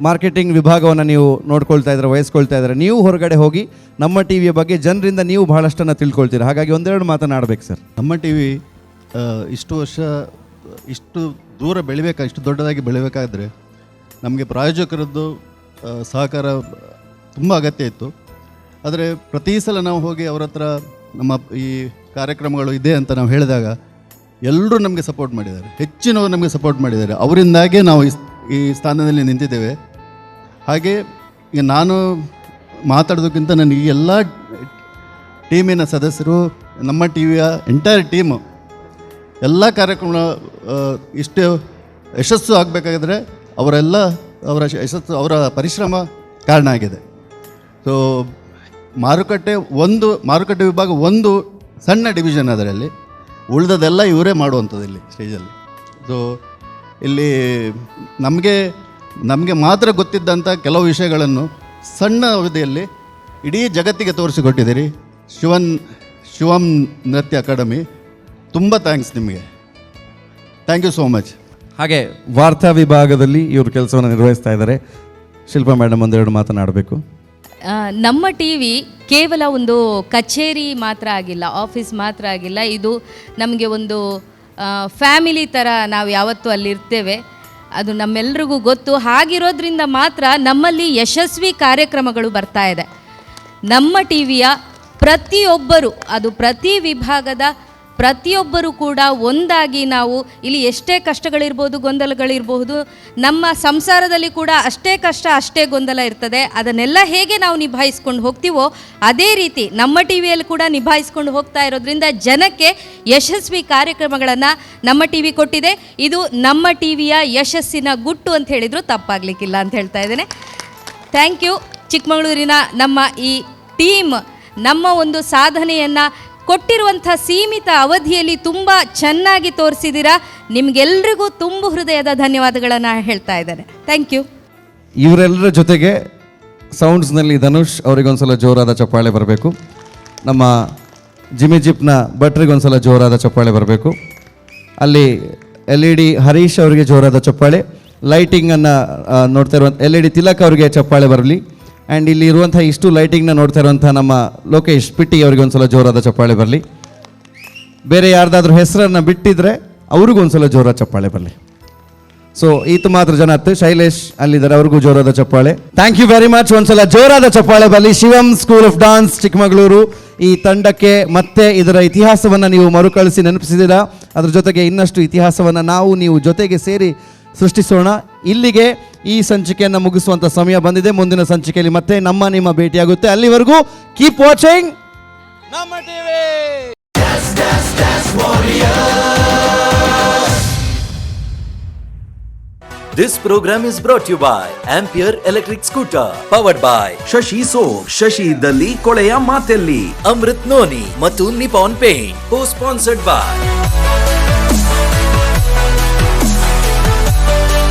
Speaker 3: ಮಾರ್ಕೆಟಿಂಗ್ ವಿಭಾಗವನ್ನು ನೀವು ನೋಡ್ಕೊಳ್ತಾ ಇದ್ದಾರೆ, ವಹಿಸ್ಕೊಳ್ತಾ ಇದ್ದಾರೆ. ನೀವು ಹೊರಗಡೆ ಹೋಗಿ ನಮ್ಮ ಟಿ ವಿಯ ಬಗ್ಗೆ ಜನರಿಂದ ನೀವು ಬಹಳಷ್ಟನ್ನು ತಿಳ್ಕೊಳ್ತೀರಾ. ಹಾಗಾಗಿ ಒಂದೆರಡು ಮಾತನಾಡಬೇಕು ಸರ್.
Speaker 21: ನಮ್ಮ ಟಿ ವಿ ಇಷ್ಟು ವರ್ಷ ಇಷ್ಟು ದೂರ ಬೆಳಿಬೇಕಾ, ಇಷ್ಟು ದೊಡ್ಡದಾಗಿ ಬೆಳಿಬೇಕಾದರೆ ನಮಗೆ ಪ್ರಾಯೋಜಕರದ್ದು ಸಹಕಾರ ತುಂಬ ಅಗತ್ಯ ಇತ್ತು. ಆದರೆ ಪ್ರತಿ ಸಲ ನಾವು ಹೋಗಿ ಅವರ ಹತ್ರ ನಮ್ಮ ಈ ಕಾರ್ಯಕ್ರಮಗಳು ಇದೆ ಅಂತ ನಾವು ಹೇಳಿದಾಗ ಎಲ್ಲರೂ ನಮಗೆ ಸಪೋರ್ಟ್ ಮಾಡಿದ್ದಾರೆ, ಹೆಚ್ಚಿನವರು ನಮಗೆ ಸಪೋರ್ಟ್ ಮಾಡಿದ್ದಾರೆ. ಅವರಿಂದಾಗೇ ನಾವು ಈ ಸ್ಥಾನದಲ್ಲಿ ನಿಂತಿದ್ದೇವೆ. ಹಾಗೆ ಈಗ ನಾನು ಮಾತಾಡೋದಕ್ಕಿಂತ ನನಗೆ ಈ ಎಲ್ಲ ಟೀಮಿನ ಸದಸ್ಯರು, ನಮ್ಮ ಟಿ ವಿಯ ಎಂಟೈರ್ ಟೀಮು ಎಲ್ಲ ಕಾರ್ಯಕ್ರಮ ಇಷ್ಟು ಯಶಸ್ಸು ಆಗಬೇಕಾದ್ರೆ ಅವರೆಲ್ಲ ಅವರ ಯಶಸ್ಸು, ಅವರ ಪರಿಶ್ರಮ ಕಾರಣ ಆಗಿದೆ. ಸೊ ಮಾರುಕಟ್ಟೆ ವಿಭಾಗ ಒಂದು ಸಣ್ಣ ಡಿವಿಷನ್, ಅದರಲ್ಲಿ ಉಳಿದದೆಲ್ಲ ಇವರೇ ಮಾಡುವಂಥದ್ದು ಇಲ್ಲಿ ಸ್ಟೇಜಲ್ಲಿ. ಸೊ ಇಲ್ಲಿ ನಮಗೆ ಮಾತ್ರ ಗೊತ್ತಿದ್ದಂಥ ಕೆಲವು ವಿಷಯಗಳನ್ನು ಸಣ್ಣ ಅವಧಿಯಲ್ಲಿ ಇಡೀ ಜಗತ್ತಿಗೆ ತೋರಿಸಿಕೊಟ್ಟಿದ್ದೀರಿ. ಶಿವಂ ನೃತ್ಯ ಅಕಾಡೆಮಿ, ತುಂಬ thanks ನಿಮಗೆ. Thank you so much.
Speaker 3: ಹಾಗೆ ವಾರ್ತಾ ವಿಭಾಗದಲ್ಲಿ ಇವರು ಕೆಲಸವನ್ನು ನಿರ್ವಹಿಸ್ತಾ ಇದ್ದಾರೆ. ಶಿಲ್ಪಾ ಮೇಡಮ್ ಒಂದೆರಡು ಮಾತನಾಡಬೇಕು.
Speaker 22: ನಮ್ಮ ಟಿ ವಿ ಕೇವಲ ಒಂದು ಕಚೇರಿ ಮಾತ್ರ ಆಗಿಲ್ಲ, ಆಫೀಸ್ ಮಾತ್ರ ಆಗಿಲ್ಲ, ಇದು ನಮಗೆ ಒಂದು ಫ್ಯಾಮಿಲಿ ಥರ ನಾವು ಯಾವತ್ತೂ ಅಲ್ಲಿರ್ತೇವೆ, ಅದು ನಮ್ಮೆಲ್ರಿಗೂ ಗೊತ್ತು. ಹಾಗಿರೋದ್ರಿಂದ ಮಾತ್ರ ನಮ್ಮಲ್ಲಿ ಯಶಸ್ವಿ ಕಾರ್ಯಕ್ರಮಗಳು ಬರ್ತಾ ಇದೆ. ನಮ್ಮ ಟಿ ವಿಯ ಪ್ರತಿಯೊಬ್ಬರು, ಅದು ಪ್ರತಿ ವಿಭಾಗದ ಪ್ರತಿಯೊಬ್ಬರು ಕೂಡ ಒಂದಾಗಿ ನಾವು ಇಲ್ಲಿ ಎಷ್ಟೇ ಕಷ್ಟಗಳಿರ್ಬೋದು, ಗೊಂದಲಗಳಿರ್ಬಹುದು, ನಮ್ಮ ಸಂಸಾರದಲ್ಲಿ ಕೂಡ ಅಷ್ಟೇ ಕಷ್ಟ ಅಷ್ಟೇ ಗೊಂದಲ ಇರ್ತದೆ. ಅದನ್ನೆಲ್ಲ ಹೇಗೆ ನಾವು ನಿಭಾಯಿಸ್ಕೊಂಡು ಹೋಗ್ತೀವೋ ಅದೇ ರೀತಿ ನಮ್ಮ ಟಿ ವಿಯಲ್ಲಿ ಕೂಡ ನಿಭಾಯಿಸ್ಕೊಂಡು ಹೋಗ್ತಾ ಇರೋದ್ರಿಂದ ಜನಕ್ಕೆ ಯಶಸ್ವಿ ಕಾರ್ಯಕ್ರಮಗಳನ್ನು ನಮ್ಮ ಟಿ ವಿ ಕೊಟ್ಟಿದೆ. ಇದು ನಮ್ಮ ಟಿ ವಿಯ ಯಶಸ್ಸಿನ ಗುಟ್ಟು ಅಂತ ಹೇಳಿದರೂ ತಪ್ಪಾಗಲಿಕ್ಕಿಲ್ಲ ಅಂತ ಹೇಳ್ತಾ ಇದ್ದೇನೆ. Thank you. ಚಿಕ್ಕಮಗಳೂರಿನ ನಮ್ಮ ಈ ಟೀಮ್ ನಮ್ಮ ಒಂದು ಸಾಧನೆಯನ್ನು ಕೊಟ್ಟಿರುವಂಥ ಸೀಮಿತ ಅವಧಿಯಲ್ಲಿ ತುಂಬ ಚೆನ್ನಾಗಿ ತೋರಿಸಿದ್ದೀರಾ. ನಿಮಗೆಲ್ರಿಗೂ ತುಂಬು ಹೃದಯದ ಧನ್ಯವಾದಗಳನ್ನು ಹೇಳ್ತಾ ಇದ್ದೇನೆ. Thank you.
Speaker 3: ಇವರೆಲ್ಲರ ಜೊತೆಗೆ ಸೌಂಡ್ಸ್ನಲ್ಲಿ ಧನುಷ್ ಅವರಿಗೊಂದ್ಸಲ ಜೋರಾದ ಚಪ್ಪಾಳೆ ಬರಬೇಕು. ನಮ್ಮ ಜಿಮಿ ಜಿಪ್ನ ಭಟ್ರಿಗೊಂದ್ಸಲ ಜೋರಾದ ಚಪ್ಪಾಳೆ ಬರಬೇಕು. ಅಲ್ಲಿ ಎಲ್ ಇ ಡಿ ಹರೀಶ್ ಅವರಿಗೆ ಜೋರಾದ ಚಪ್ಪಾಳೆ. ಲೈಟಿಂಗನ್ನು ನೋಡ್ತಾ ಇರುವಂಥ ಎಲ್ ಇ ಡಿ ತಿಲಕ್ ಅವರಿಗೆ ಚಪ್ಪಾಳೆ ಬರಲಿ. ಆ್ಯಂಡ್ ಇಲ್ಲಿ ಇರುವಂಥ ಇಷ್ಟು ಲೈಟಿಂಗ್ನ ನೋಡ್ತಾ ಇರುವಂಥ ನಮ್ಮ ಲೋಕೇಶ್ ಪಿಟ್ಟಿ ಅವರಿಗೆ ಒಂದ್ಸಲ ಜೋರಾದ ಚಪ್ಪಾಳೆ ಬರಲಿ. ಬೇರೆ ಯಾರ್ದಾದ್ರೂ ಹೆಸರನ್ನು ಬಿಟ್ಟಿದ್ರೆ ಅವ್ರಿಗೂ ಒಂದ್ಸಲ ಜೋರಾದ ಚಪ್ಪಾಳೆ ಬರಲಿ. ಸೊ ಈತ ಮಾತ್ರ ಜನ ಹತ್ತು ಶೈಲೇಶ್ ಅಲ್ಲಿದ್ದಾರೆ, ಅವ್ರಿಗೂ ಜೋರಾದ ಚಪ್ಪಾಳೆ. Thank you very much. ಒಂದ್ಸಲ ಜೋರಾದ ಚಪ್ಪಾಳೆ ಬರಲಿ ಶಿವಂ ಸ್ಕೂಲ್ ಆಫ್ ಡಾನ್ಸ್, ಚಿಕ್ಕಮಗಳೂರು ಈ ತಂಡಕ್ಕೆ. ಮತ್ತೆ ಇದರ ಇತಿಹಾಸವನ್ನು ನೀವು ಮರುಕಳಿಸಿ ನೆನಪಿಸಿದ್ದೀರಾ. ಅದ್ರ ಜೊತೆಗೆ ಇನ್ನಷ್ಟು ಇತಿಹಾಸವನ್ನು ನಾವು ನೀವು ಜೊತೆಗೆ ಸೇರಿ ಸೃಷ್ಟಿಸೋಣ. ಇಲ್ಲಿಗೆ ಈ ಸಂಚಿಕೆಯನ್ನು ಮುಗಿಸುವಂಥ ಸಮಯ ಬಂದಿದೆ. ಮುಂದಿನ ಸಂಚಿಕೆಯಲ್ಲಿ ಮತ್ತೆ ನಮ್ಮ ನಿಮ್ಮ ಭೇಟಿಯಾಗುತ್ತೆ. ಅಲ್ಲಿವರೆಗೂ ಕೀಪ್ ವಾಚಿಂಗ್ ನಮ್ಮ TV.
Speaker 1: This program is brought to you by Ampere Electric Scooter, powered by Shashi Soap, Shashi ಇದ್ದಲ್ಲಿ ಕೊಳೆಯ ಮಾತೆಲ್ಲಿ, ಅಮೃತ್ ನೋನಿ ಮತ್ತು Nippon Paint, co-sponsored by